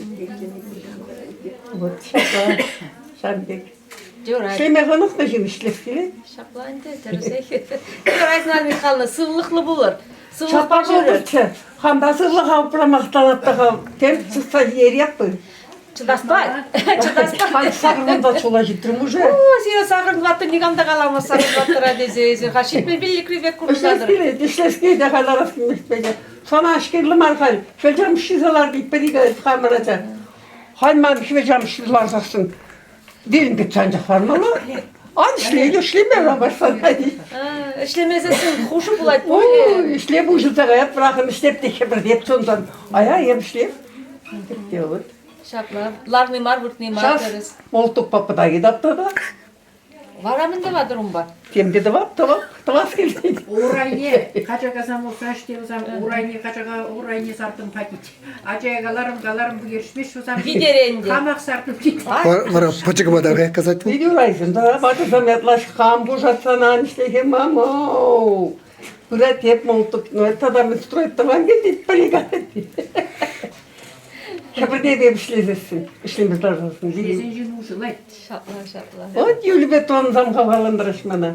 Вот ҫапла, ҫавӑн пек. Юрать. Ӗҫлеме хӑнӑхнӑ ҫын ӗҫлес килет. Ҫапла ӗнтӗ, тӗрӗсех. Юрать, Зинаида Михайловна, сывлӑхлӑ пулӑр. Сывлӑхпа Ҫапла ҫӳрӗр. пултӑрччӗ. Хам та сывлӑха упрамах талап-та тем чыста ерех пуль. Чӑтаспа. Чӑтаспа. Халь сакӑрвунта ҫула ҫитрӗм уже. О, сире сакӑрвунта никам та каламасть сакӑрвунтӑра тесе эсир ха 75-ри пек Ӗҫлес курӑнатӑр. килет, ӗҫлес килет, халь ларас килмест пекех. Сана ӗҫ кирлӗ мар халь. Хӗлчам ҫисе лар пӗр-икӗ хамӑр ача. Халь ман хӗвелчам ҫисе ларсассӑн вилӗм кӗтсе анчах лармалла. Ан ӗҫле, ӗҫлеме лармасан. Ӗҫлемесессӗн хушӑ пулать пуль. Ой, ӗҫле пуҫӑнса каять, врахӑн ӗҫлеп те хӗпӗртеп чунтан. Ая, эп ӗҫлеп. Те вот. Ҫапла. Ларни мар, выртни мар Час тӗрӗс. молотокпа пӑта йӑтап тата. Вара мӗн тӑватӑр унпа? Тем те тӑвап, тӑвап, тӑвас килет. Урайне качакасам усраҫ те вӗсем, урайне качака урайне сартӑм патить. Ачая каларӑм, каларӑм, пӗкершмеш вӗсем. Витерен те. Хамах сартӑм тет. Вара пӑчӑкӑ патах касать. Питӗ урайсем, да, ватӑсем ятлаҫ, хам пушатсан ан ӗҫлехе, мамо. Пырать эп, мол, ну это тогда мы строить тӑван килет, полегать. Хӗпӗртетӗп ӗҫлесессӗн, ӗҫлеме тӑрӑшасӑн. Ӗҫлесен ҫын уҫӑлать. Ҫапла, ҫапла. Вот Юлипе тӑвансам хавхалантарӑҫ мана.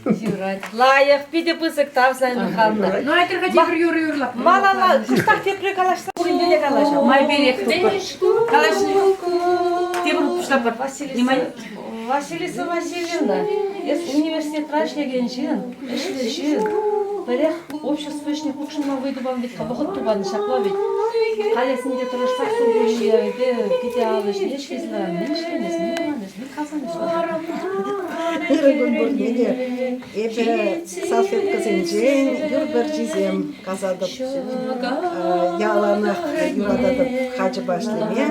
Юрать. Лайӑх, питӗ пысӑк тав сан Михайловна. Ну, айтӑр-ха тепӗр юрӑ юрлап. Малалла кӑштах тепре калаҫса пуринпе те калаҫам. Майперех Калаҫни. Тепӗр пуҫлапӑр. Василиса, Василиса Васильевна, эс университетра ӗҫлекен ҫын, ӗҫлӗ ҫын. Пӗрех общество ӗҫне хутшӑнма вӑй тупан вӗт-ха, вӑхӑт тупан ҫапла вӗт. Халь эс ӗнтӗ тӑрӑшсах суркунне питӗ алӑ ӗҫне ӗҫлесе ларан. Мӗн ӗҫлен эс, мӗн тӑван эс, мӗн касан эс? Ырӑ кун пурне те. Эпӗ салфеткӑсенчен юр пӗрчисем касатӑп. Яланах юрататӑп хачӑпа ӗҫлеме,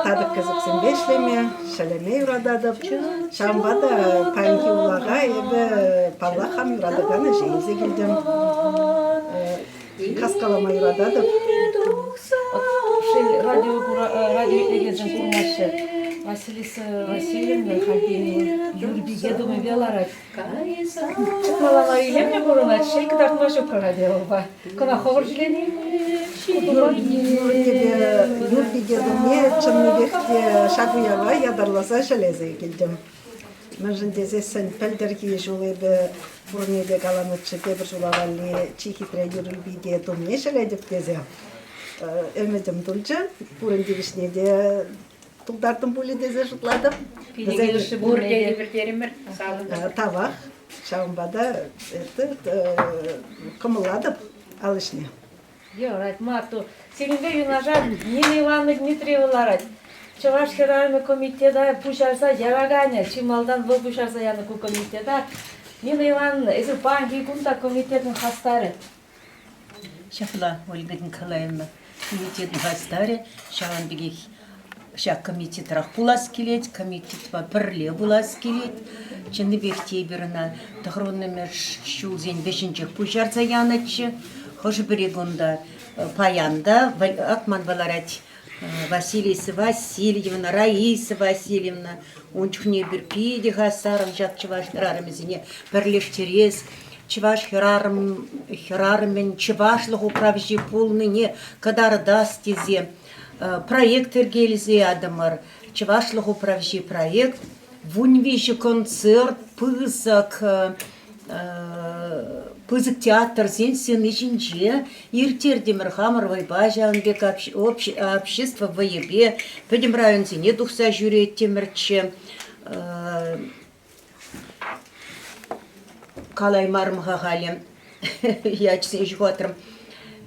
татӑк-кӗсӗксемпе ӗҫлеме, ҫӗлеме юрататӑп. Ҫавӑнпа та паянхи улаха эпӗ, паллах, хам юратакан ӗҫе илсе килтӗм. Каскалама юрататӑп. Радио, радио итлекенсем курмаҫҫӗ. Василиса Васильевна хальхи Юрпике тумӗпе ларать. Чӑтмалла илемлӗ пурӑнать, шел кӑтартма ҫук радиопа. Кӑна хӑвӑр ҫӗлени? Юрпике тумне чӑннипех те ҫак уява ятарласа ҫӗлесе килтӗм. Мӗншӗн тесессӗн пӗлтӗрхи ҫул эпӗ пурне те каланӑччӗ тепӗр ҫула валли чи хитре юрпике тумне ҫӗлетӗп тесе. Ӗмӗтӗм тулчӗ, пурин тивӗҫне те тултартӑм пулӗ тесе шутлатӑп. Вӗсен пурте эпир терӗмӗр, савӑнтӑмӑр. Тавах. Ҫавӑнпа та кӑмӑллатӑп ал ӗҫне. Юрать, маттур. Сирӗнпе юнашар Нина Ивановна Дмитриева ларать. Чӑваш хӗрарӑмӗ комитета пуҫарса яраканӗ. Чи малтан вӑл пуҫарса янӑ ку комитета. Нина Ивановна, эсир паянхи кун та комитетӑн хастарӗ. Ҫапла, Ольга Николаевна, комитетӑн хастарӗ. Ҫавӑн пекех ҫак комитетрах пулас килет, комитетпа пӗрле пулас килет. Чӑннипех те эпир ӑна тӑхӑрвуннӑмӗш ҫулсен вӗҫӗнчех пуҫарса янӑччӗ. Хӑшӗ-пӗри кунта паян та ак манпа ларать Василиса Васильевна, Раиса Васильевна. Ун чухне эпир питӗ хастарӑн ҫак чӑваш хӗрарӑмӗсене пӗрлештерес, чӑваш хӗрарӑм хӗрарӑмӗн чӑвашлӑх управҫи пулнине кӑтартас тесе проект йӗркелесе ятӑмӑр. Чӑвашлӑх управҫи проект 13 концерт пысӑк пысӑк театрсен сцени ҫинче ирттертӗмӗр хамӑр вӑйпа ҫавӑн пек общество вӑйӗпе пӗтӗм районсене тухса ҫӳреттӗмӗрччӗ. Калаймарӑм-ха халӗ, ячӗсене ҫухатрӑм.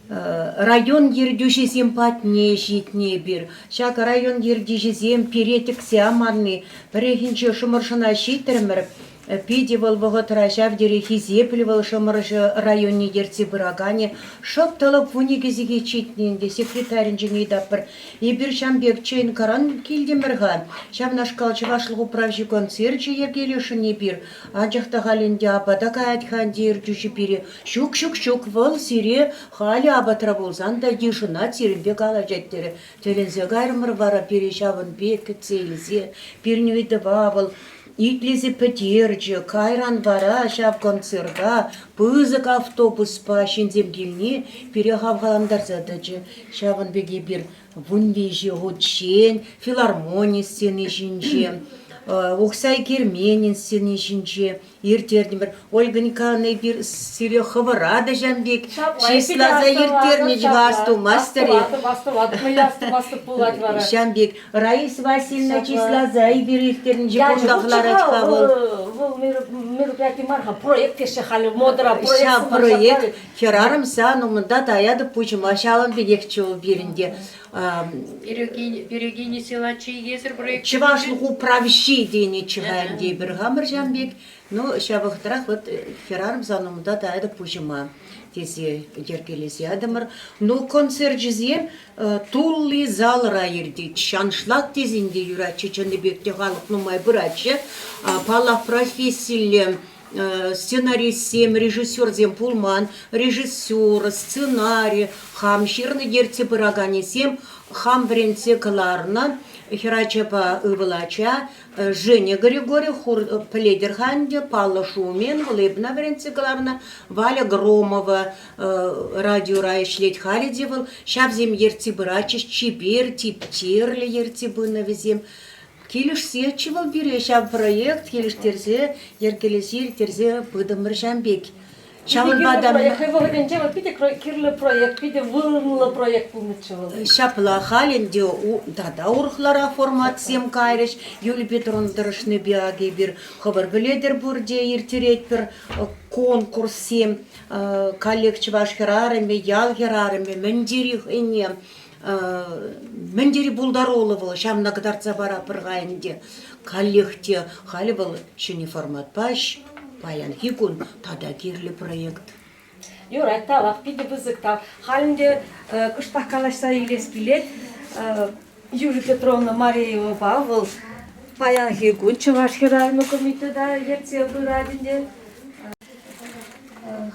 Район ертӳҫисем патне ҫитнӗ эпир. Ҫак район ертӳҫисем пире тӗксе аманни. Пӗррехинче Шӑмӑршӑна ҫитрӗмӗр. Питӗ вӑл вӑхӑтра ҫав тери хисеплӗ вӑл Шӑмӑршӑ районне ертсе пыраканӗ. Шӑп тӑлӑп 12 сехет ҫитнӗ ӗнтӗ, секретарӗнчен ыйтатпӑр. Эпир ҫам пек ЧНКран килтӗмӗр-ха. Ҫавнашкал чӑвашлӑх управҫи концерчӗ йӗркелесшӗн эпир. Анчах та халь ӗнтӗ апата каять-ха ӗнтӗ ертӳҫӗ пире. Ҫук, ҫук, ҫук, вӑл сире халӗ апатра пулсан та йышӑнать, сирӗнпе калаҫать терӗ. Тӗлӗнсе кайрӑмӑр вара пире ҫавӑн пек кӗтсе илсе. Пирӗн ыйтӑва вӑл итлесе пӗтерчӗ. Кайран вара ҫав концерта пысӑк автобуспа ҫынсем килни пире хавхалантарса тӑчӗ. Ҫавӑн пек эпир 13 хутчен филармони сцени ҫинче, Ухсай керменӗн сцени ҫинче ирттертӗмӗр. Ольга Николаевна, эпир сире хӑвӑра та ҫавӑн пек чысласа ирттернӗ чӑваш тумастӑр-и? Ҫавӑн пек Раиса Васильевна чысласа эпир ирттернӗ кунтах ларать-ха вӑл. Вӑл мероприяти мар-ха, проект теҫҫӗ халӗ модӑра. Ҫав проект Хӗрарӑм сан умӑнта таятӑп пуҫӑма ҫавӑн пекехчӗ вӑл пирӗн те. Перегини села чейгесӗр проект. Чӑвашлӑх управҫи тенӗччӗ-ха ӗнтӗ эпир хамӑр ҫавӑн пек. Ну, ҫав вӑхӑтрах вот хӗрарӑм сан умӑнта таятӑп пуҫӑма. тесе йӗркелесе ятӑмӑр. Ну, концерчӗсем тулли залра иртет. Аншлаг тесен те юратчӗ, чӑннипех те халӑх нумай пыратчӗ. Паллах, профессилле сценаристсем, режиссерсем пулман. Режиссер, сценари, хам ҫырнӑ ертсе пыраканӗсем хам вӗрентсе кӑларнӑ хӗрачапа ывӑл ача Женя Григорьев пӗлетӗр-ха ӗнтӗ, паллӑ шоумен, вӑл эпна вӗрентсе кӑларнӑ. Валя Громова радиора ӗҫлет халӗ те вӑл. Ҫавсем ертсе пыратчӗҫ, чипер, типтерлӗ ертсе пынӑ вӗсем. Килӗшсеччӗ вӑл пире ҫав проект, килӗштерсе, йӗркелесе ирттерсе пытӑмӑр ҫам пек. Ҫавӑнпа та хӑй вӑхӑтӗнче вӑл питӗ кирлӗ проект, питӗ вырӑнлӑ проект пулнӑччӗ вӑл. Ҫапла халь ӗнтӗ тата урӑхларах форматсем кайрӗҫ. Юлия Петровна тӑрӑшнипе ак эпир хӑвӑр пӗлетӗр пурте ирттеретпӗр конкурссем. Каллех чӑваш хӗрарӑмӗ, ял хӗрарӑмӗ мӗн тери хӑйне мӗн тери пултаруллӑ вӑл, ҫавна кӑтартса паратпӑр-ха ӗнтӗ. Каллех те халӗ вӑл ҫӗнӗ форматпа паянхи кун тата кирлӗ проект. Юрать, тавах, питӗ пысӑк тав. Халь ӗнтӗ кӑштах калаҫса илес килет. Юлия Петровна Мареевӑпа вӑл паянхи кун Чӑваш хӗрарӑмӗ комитета ертсе пырать ӗнтӗ.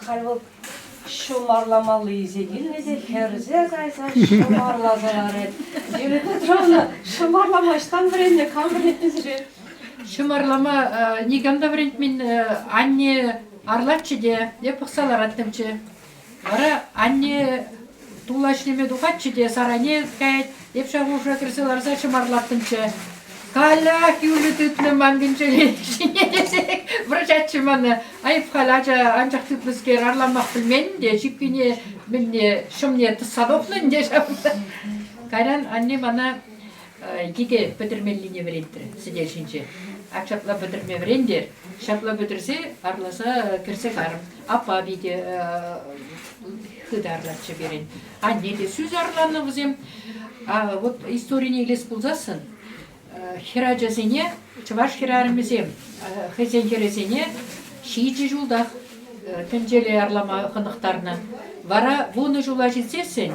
Халь вӑл ҫӑм арламалли илнӗ те хӗрсе кайса ҫӑм арласа ларать. Юлия Петровна, ҫӑм арлама ӑҫтан вӗреннӗ, кам вӗрентнӗ сире? Ҫӑм арлама никам та вӗрентмен. Анне арлатчӗ те, эп пӑхса лараттӑмччӗ. Вара анне тула ӗҫлеме тухатчӗ те сарайне каять, эп ҫав хушӑра кӗрсе ларса ҫӑм арлаттӑмччӗ. Каллех юлӗ тытнӑ ман кӗнчеле ҫине тесе вӑрҫатчӗ мана. Айӑп халь ача анчах тытнӑскер арламах пӗлмен те, ҫиппине мӗнне ҫӑмне тӑсса тухнӑ ӗнтӗ ҫавӑнта. Кайран анне мана йӗке пӗтӗрмеллине вӗрентрӗ сӗтел ҫинче. Ак ҫапла пӗтӗрме вӗрентер. Ҫапла пӗтӗрсе арласа кӗрсе карӑм. Аппа питӗ хытӑ арлатчӗ пирӗн. Анне те сӳс арланӑ вӗсем. А вот историне илес пулсассӑн хӗрачасене чӑваш хӗрарӑмӗсем хӑйсен хӗрӗсене ҫичӗ ҫултах кӗнчеле арлама хӑнӑхтарнӑ. Вара вунӑ ҫула ҫитсессӗн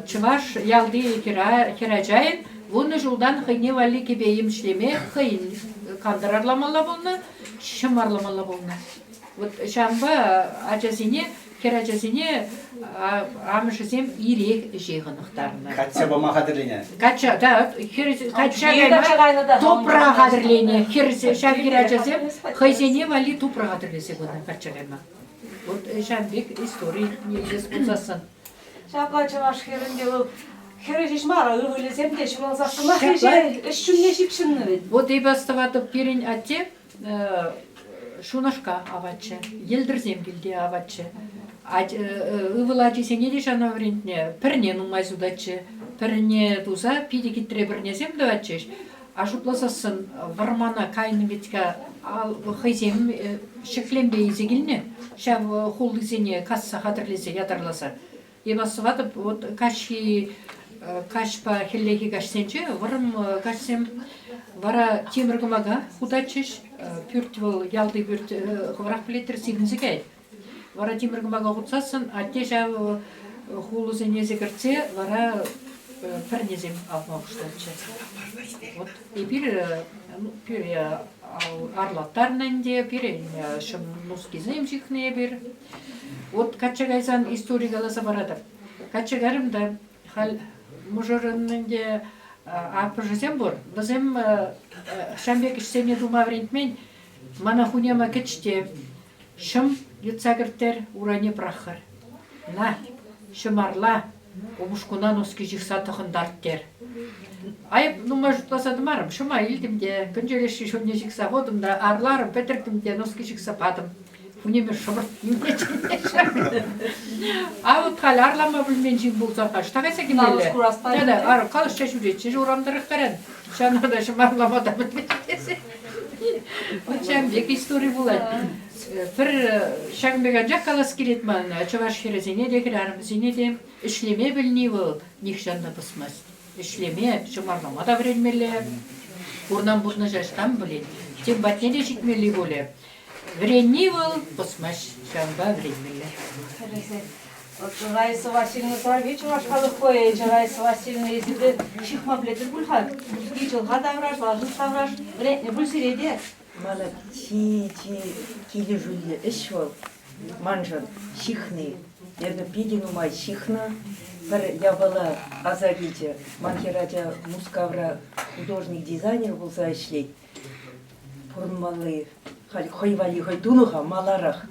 чӑваш ялти хӗрачайӑн вунӑ ҫултан хӑйне валли кӗпе-йӗм ӗҫлеме хӑйӗн кантӑр арламалла пулнӑ, ҫӑм арламалла пулнӑ. Вот ҫавӑнпа ачасене, хӗрачасене амӑшӗсем ирех ӗҫе хӑнӑхтарнӑ. Качча пама хатӗрленӗ. Качча, да, хӗр, качча кайма тупра хатӗрленӗ. Хӗр, ҫав хӗрачасем хӑйсене валли тупра хатӗрлесе пынӑ качча кайма. Вот ҫавӑн пек истори илес пулсассӑн. Ҫапла чӑваш хӗрӗн те вӑл хӗрӗ ҫеҫ мар, ывӑлӗсем те ҫуралсассӑнах ӗҫе ӗҫ ҫумне ҫыпҫӑннӑ вӗт. Вот эпӗ астӑватӑп, пирӗн атте ҫунашка аватчӗ, йӗлтӗрсем килте аватчӗ. Ывӑл ачисене те ҫавна вӗрентнӗ. Пӗрне нумай сутатчӗ. Пӗрне туса питӗ хитре пӗрнесем тӑватчӗҫ. А шутласассӑн вӑрмана кайнӑ вӗт-ха хӑйсем ҫӗклемпе илсе килнӗ ҫав хуллисене касса хатӗрлесе ятарласа. Эп астӑватӑп, вот каҫхи каҫпа хӗллехи каҫсенче вӑрӑм каҫсем вара тимӗр кӑмака хутатчӗҫ. Пӳрт вӑл ялти пӳрт хӑвӑрах пӗлетӗр, сивӗнсе каять. Вара тимӗр кӑмака хутсассӑн атте ҫав хулӑсене кӗртсе вара пӗрнесем авма пуҫлатчӗ. Вот эпир пире арлаттарнӑ ӗнтӗ, пирӗн ҫӑм нускисем ҫыхнӑ эпир. Вот качча кайсан истори каласа паратӑп. Качча кайрӑм та халь мӑшӑрӑн ӗнтӗ аппӑшӗсем пур. Вӗсем ҫам пек ӗҫсене тума вӗрентмен. Мана хуняма кӗч те ҫӑм йӑтса кӗрттер, урайне пӑрахӑр. На, ҫӑм арла, упӑшкуна носки ҫыхса тӑхӑнтарт тер. Айӑп нумай шутласа тӑмарӑм, ҫӑма илтӗм те, кӗнчелешши ҫумне ҫыхса хутӑм та, арларӑм, пӗтӗртӗм те носки ҫыхса патӑм. Хунеме шӑпӑрт А вот халь арлама пӗлмен ҫын пулса ӑҫта кайса килмелле? Да, да, калаҫса ҫӳретчӗ урам тӑрӑх каран. Ҫавна та ҫӑмарлама та пӗлмен тесе. Вот ҫавӑн пек истори пулать. Пӗр ҫакӑн пек анчах калас килет ман чӑваш хӗрӗсене те, хӗрарӑмсене те ӗҫлеме пӗлни вӑл нихҫан та пӑсмасть. Ӗҫлеме, ҫӑмарлама та вӗренмелле. Пурнан пурнӑҫа ӑҫтан пӗлет. Тем патне те ҫитмелли пулӗ. Вӗренни вӑл пӑсмасть, ҫавӑнпа вӗренмелле. Раиса Васильевна Сарви чӑваш халӑх поэчӗ Раиса Васильевна эсир ҫыхма пӗлетӗр пуль-ха. Чӑлха тавраш, лашӑн тавраш вӗрентнӗ пуль сире те. Мана чи-чи килӗшӳллӗ ӗҫ вӑл маншӑн ҫыхни. Эпӗ питӗ нумай ҫыхнӑ. Пӗр япала аса килчӗ. Ман хӗрача Мускавра художник-дизайнер пулса ӗҫлет. Пурӑнмалли халь хӑй валли хӑй тунӑ-ха маларах.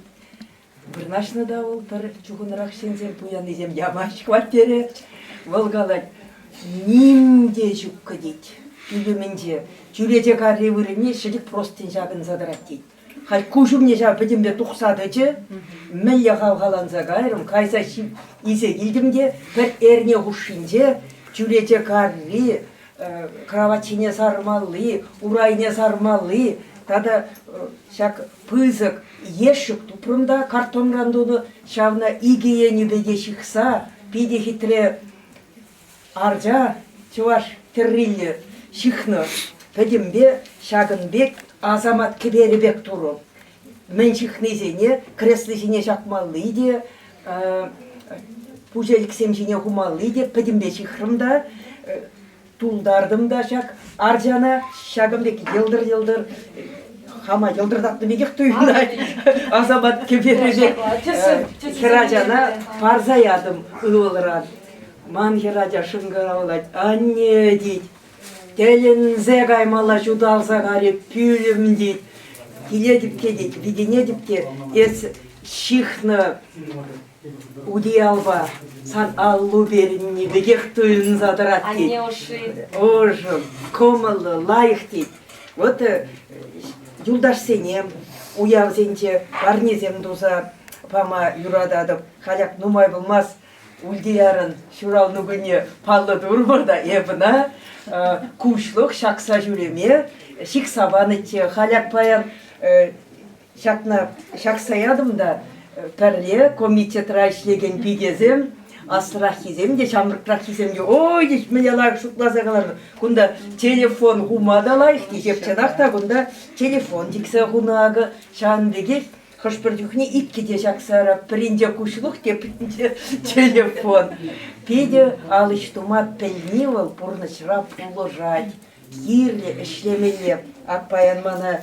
Вырнаҫнӑ та вӑл пӗр чухӑнрах ҫынсем пуяннисем ямасть хваттере. Вӑл калать, ним те ҫуккӑ тет пӳлӗмӗнче. Чӳрече карри вырӑнне ҫӗтӗк простынь ҫакӑнса тӑрать тет. Халь куҫ умне ҫав пӗтӗмпе тухса тӑчӗ. Мӗнле хавхаланса кайрӑм, кайса илсе килтӗм те пӗр эрне хушшинче чӳрече карри, кравать ҫине сармалли, урайне сармалли тата ҫак пысӑк ешӗк тупрӑм та картонран тунӑ, ҫавна икӗ енӗпе те ҫыхса питӗ хитре арча чӑваш тӗрриллӗ ҫыхнӑ. Пӗтӗмпе ҫакӑн пек асамат кӗперӗ пек турӑм. Мӗн ҫыхнисене кресло ҫине ҫакмалли те, пуҫелӗксем ҫине хумалли те пӗтӗмпе ҫыхрӑм та, тултартӑм та ҫак арчана ҫакӑн пек йӑлтӑр-йӑлтӑр хама йӑлтӑртатнӑ пекех туйӑнать. Асамат кӗперӗ пек хӗрачана парса ятӑм ывӑлран. Ман хӗрача шӑнкӑравлать: «Анне, тет, тӗлӗнсе каймалла ҫуталса карӗ пӳлӗм, тет. Килетӗп те, тет, витӗнетӗп те, эс ҫыхнӑ утиялпа сан аллу перӗнни пекех туйӑнса тӑрать, тет. Анне ӑшши. Ӑшӑ, кӑмӑллӑ, лайӑх, тет. Вот юлташсене уявсенче парнесем туса пама юрататӑп. Халь ак нумай пулмасть Ультиярӑн ҫуралнӑ кунне паллӑ турӑмӑр та эп ӑна куҫлӑх ҫакса ҫӳреме ҫыхса панӑччӗ. Халь ак паян ҫакна ҫакса ятӑм та пӗрле комитетра ӗҫлекен пикесем, аслӑраххисем те, ҫамрӑкраххисем те, ой, мӗне лайӑх шутласа кӑларнӑ. Кунта телефон хума та лайӑх, тесе чӑнах та кунта телефон чиксе хунӑ акӑ. Ҫавӑн пекех Хӑш-пӗр чухне иккӗ те ҫакса пӗринче куҫлӑх, тепринче телефон. Питӗ ал ӗҫ тума пӗлни вӑл пурнӑҫра пулӑшать. Кирлӗ ӗҫлемелле. Ак паян мана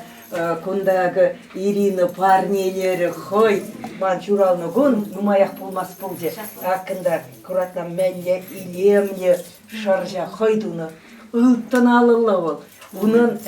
кунта акӑ Ирина парнелерӗ хӑй. Ман ҫуралнӑ кун нумаях пулмасть пулчӗ. Ак кунта куратна мӗнле илемлӗ шӑрҫа хӑй тунӑ. Ылтӑн алӑллӑ вӑл. Унӑн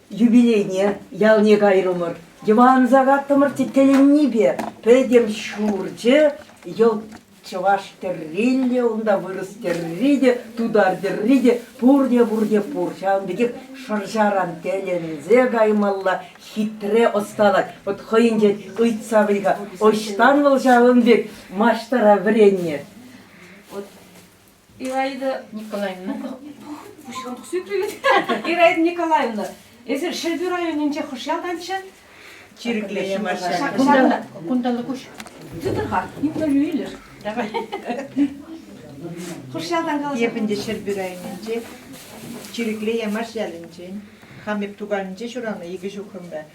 юбилейне ялне кайрӑмӑр. Йӑванса каттӑмӑр тӗлӗннипе пӗтӗм ҫурчӗ йӑлт чӑваш тӗрриллӗ, унта вырӑс тӗрри те, тутар тӗрри те, пурте-пурте пур. Ҫавӑн пекех шӑрҫаран тӗлӗнсе каймалла хитре ӑсталать. Вот хӑйӗнчен ыйтса пӗл-ха, ӑҫтан вӑл ҫавӑн пек маҫтӑра вӗреннӗ? Вот Ираида Николаевна. Пуҫран тухса ӳкрӗ вӗт. Ираида Николаевна, эсир Ҫӗрпӳ районӗнче хӑш ялтанччӗ? Чирӗклӗ Кунталла, кунталла куҫ. Тытӑр-ха, интервью илӗр. Давай. Хӑш ялтан каласа? Эп ӗнтӗ Ҫӗрпӳ районӗнче, Чирӗклӗ Ямаш ялӗнчен. Хам эп Туканӗнче ҫуралнӑ, икӗ ҫухрӑмра.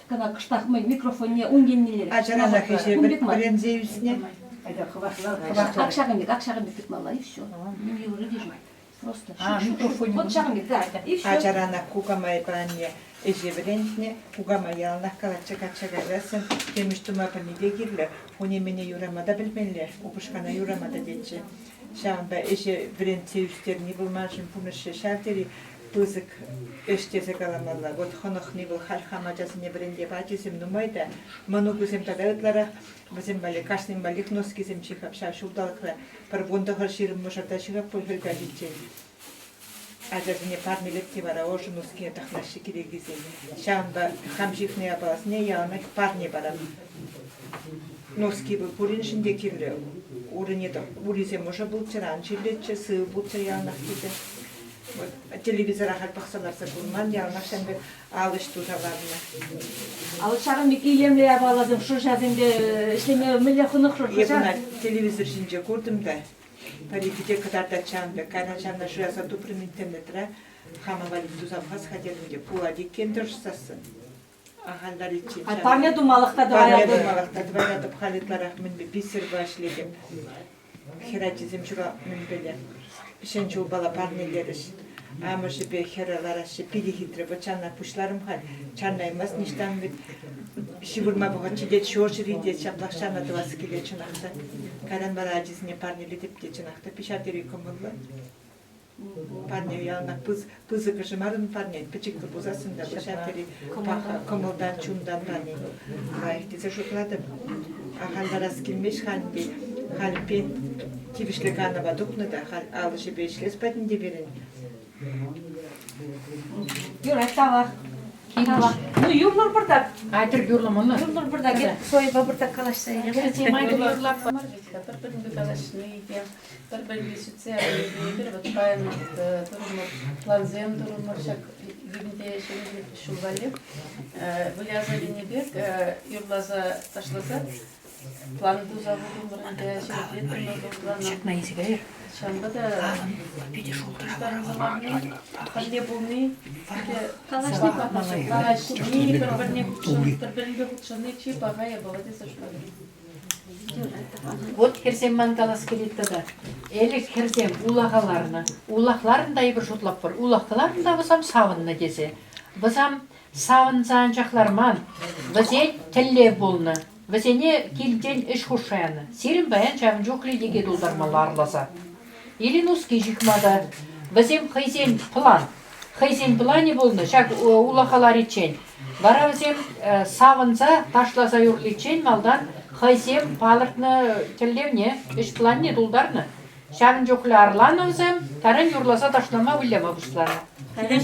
Кӑна кӑштах мӑй микрофонне ун еннелле. Ачаранах ӗҫе вӗренсе ӳснӗ. Ак ҫакӑн пек, ак ҫакӑн пек тытмалла, и все. Ним йывӑрри те ҫук. Просто. Вот ҫакӑн пек, да, и все. Ачаранах кукамайпа анне ӗҫе вӗрентнӗ. Кукамай яланах калатчӗ, качча кайсассӑн тем ӗҫ тума пӗлни те кирлӗ. Хунемине юрама та пӗлмелле, упӑшкана юрама та тетчӗ. Ҫавӑнпа ӗҫе вӗрентсе ӳстерни вӑл маншӑн пурнӑҫра ҫав тери пысӑк ӗҫ тесе каламалла. Вот хӑнӑхни вӑл халь хам ачасене вӗрентеп ачисем нумай та, мӑнукӗсем тата ытларах. Вӗсем валли кашнин валлих носкисем ҫыхап ҫав ҫулталӑкра пӗр 19 ҫирӗммӗшӗрта ҫыхап пуль хӗл каҫиччен. Ачасене парнелеп те вара ӑшӑ нускине тӑхӑнаҫҫӗ кирекисем. Ҫавӑнпа хам ҫыхнӑ япаласене яланах парне парап. Носки вӑл пуриншӗн те кирлӗ. Урине урисем ӑшӑ пулччӑр, ан чирлеччӗр, сывӑ пулччӑр яланах тесе. Вот телевизора халь пӑхса ларса курман, яланах ҫавӑн пек ал ӗҫ туса ларнӑ. А вот ҫакӑн пек илемлӗ япаласем шӑрҫасемпе ӗҫлеме мӗнле хӑнӑхрӑр? Эп ӑна телевизор ҫинче куртӑм та, пӗр-икӗ те кӑтартать ҫавӑн пек. Кайран ҫавна шыраса тупрӑм интернетра. Хама валли туса пӑхас-ха терӗм те, пулать иккен тӑрӑшсассӑн. Ахаль лариччен. Парне тумалӑх та тӑваятӑп. Парне тумалӑх та тӑваятӑп. Халь ытларах мӗнпе бисерпа ӗҫлетӗп. Хӗрачисем ҫуралнӑ ҫӗн ҫулпала парнелерӗҫ. Амӑшӗпе хӗрӗ лараҫҫӗ. Питӗ хитре вӑт ҫавна пуҫларӑм халь. Чарӑнаймасть ниҫтан вӗт. Ҫывӑрма вӑхӑт ҫитет, ҫурҫӗр иртет, ҫаплах ҫавна тӑвас килет чӑнах та. Кайран вара ачисене парнелетӗп те чӑнах та ҫав тери кӑмӑллӑ. Парне яланах пысӑкӑшӗ мар ун парне, пӗчӗккӗ пулсассӑн та ҫав тери паха, кӑмӑлтан, чунтан пани лайӑх тесе шутлатӑп. Ахаль ларас килмест халь ӗнтӗ. Халь тивӗҫлӗ канӑва тухнӑ та халь ал ӗҫӗпе ӗҫлес патӗнче пирӗн. Юрать, тавах. Тавах. Ну, юрлӑр пӑртак. Айтӑр юрлӑм ӑна. Юрлӑр пӑртак. Сойпа пӑртак калаҫса илер. Мар вӗт-ха, пӗр-пӗринпе калаҫни те, пӗр-пӗринпе сӳтсе явни эпир вот паян турӑмӑр, плансем турӑмӑр ҫак вилте ҫӗнӗ ҫул валли. Выляса тенӗ пек юрласа ташласа план туса хутӑмӑр ӗнтӗ, ҫирӗплетрӗмӗр вӑл плана. Ҫакна илсе кайӑр. Ҫавӑнпа та питӗ шултра. Пуҫтарӑнса пӗрле пулни питӗ калаҫни, пӗр-пӗрне пӗр-пӗринпе хутшӑнни чи паха япала тесе шутлатӑп. Вот хӗрсем ман калас килет тата. Ӗлӗк хӗрсем улаха ларнӑ. Улах ларнӑ та эпир шутлатпӑр. Улах ларнӑ та вӗсем савӑннӑ тесе. Вӗсем савӑнса анчах ларман. Вӗсен тӗллев пулнӑ. Вӗсене килтен ӗҫ хушса янӑ. Сирӗн паян ҫавӑн чухлӗ йӗке тултармалла арласа. Или нуски ҫыхма та. Вӗсем хӑйсен план. Хӑйсен планӗ пулнӑ ҫак улаха лариччен. Вара вӗсем савӑнса ташласа юрличчен малтан хӑйсем палӑртнӑ тӗллевне, ӗҫ планне тултарнӑ. Ҫавӑн чухлӗ арланӑ вӗсем, таран юрласа ташлама выляма пуҫланӑ.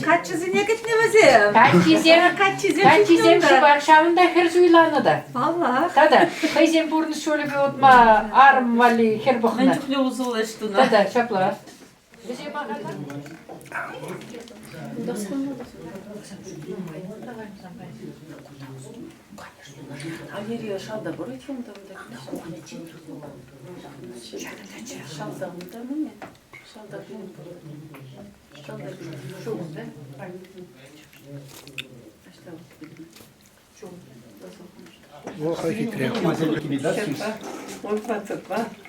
Каччӑсене кӗтнӗ вӗсем. Каччисем, каччисем, каччисем шӑпах ҫавӑнта хӗр суйланӑ та. Паллах. Тата хӑйсен пурнӑҫ ҫулӗпе утма арӑм валли хӗр пӑхнӑ. Мӗн чухлӗ усӑллӑ ӗҫ тунӑ. Тата ҫапла. Вӗсем Алерия шалта пур вӗт унта Шалта унта мӗне? Шалта пирӗн пур. Шалта пирӗн. Ҫук, да? Во хитре. Он 22.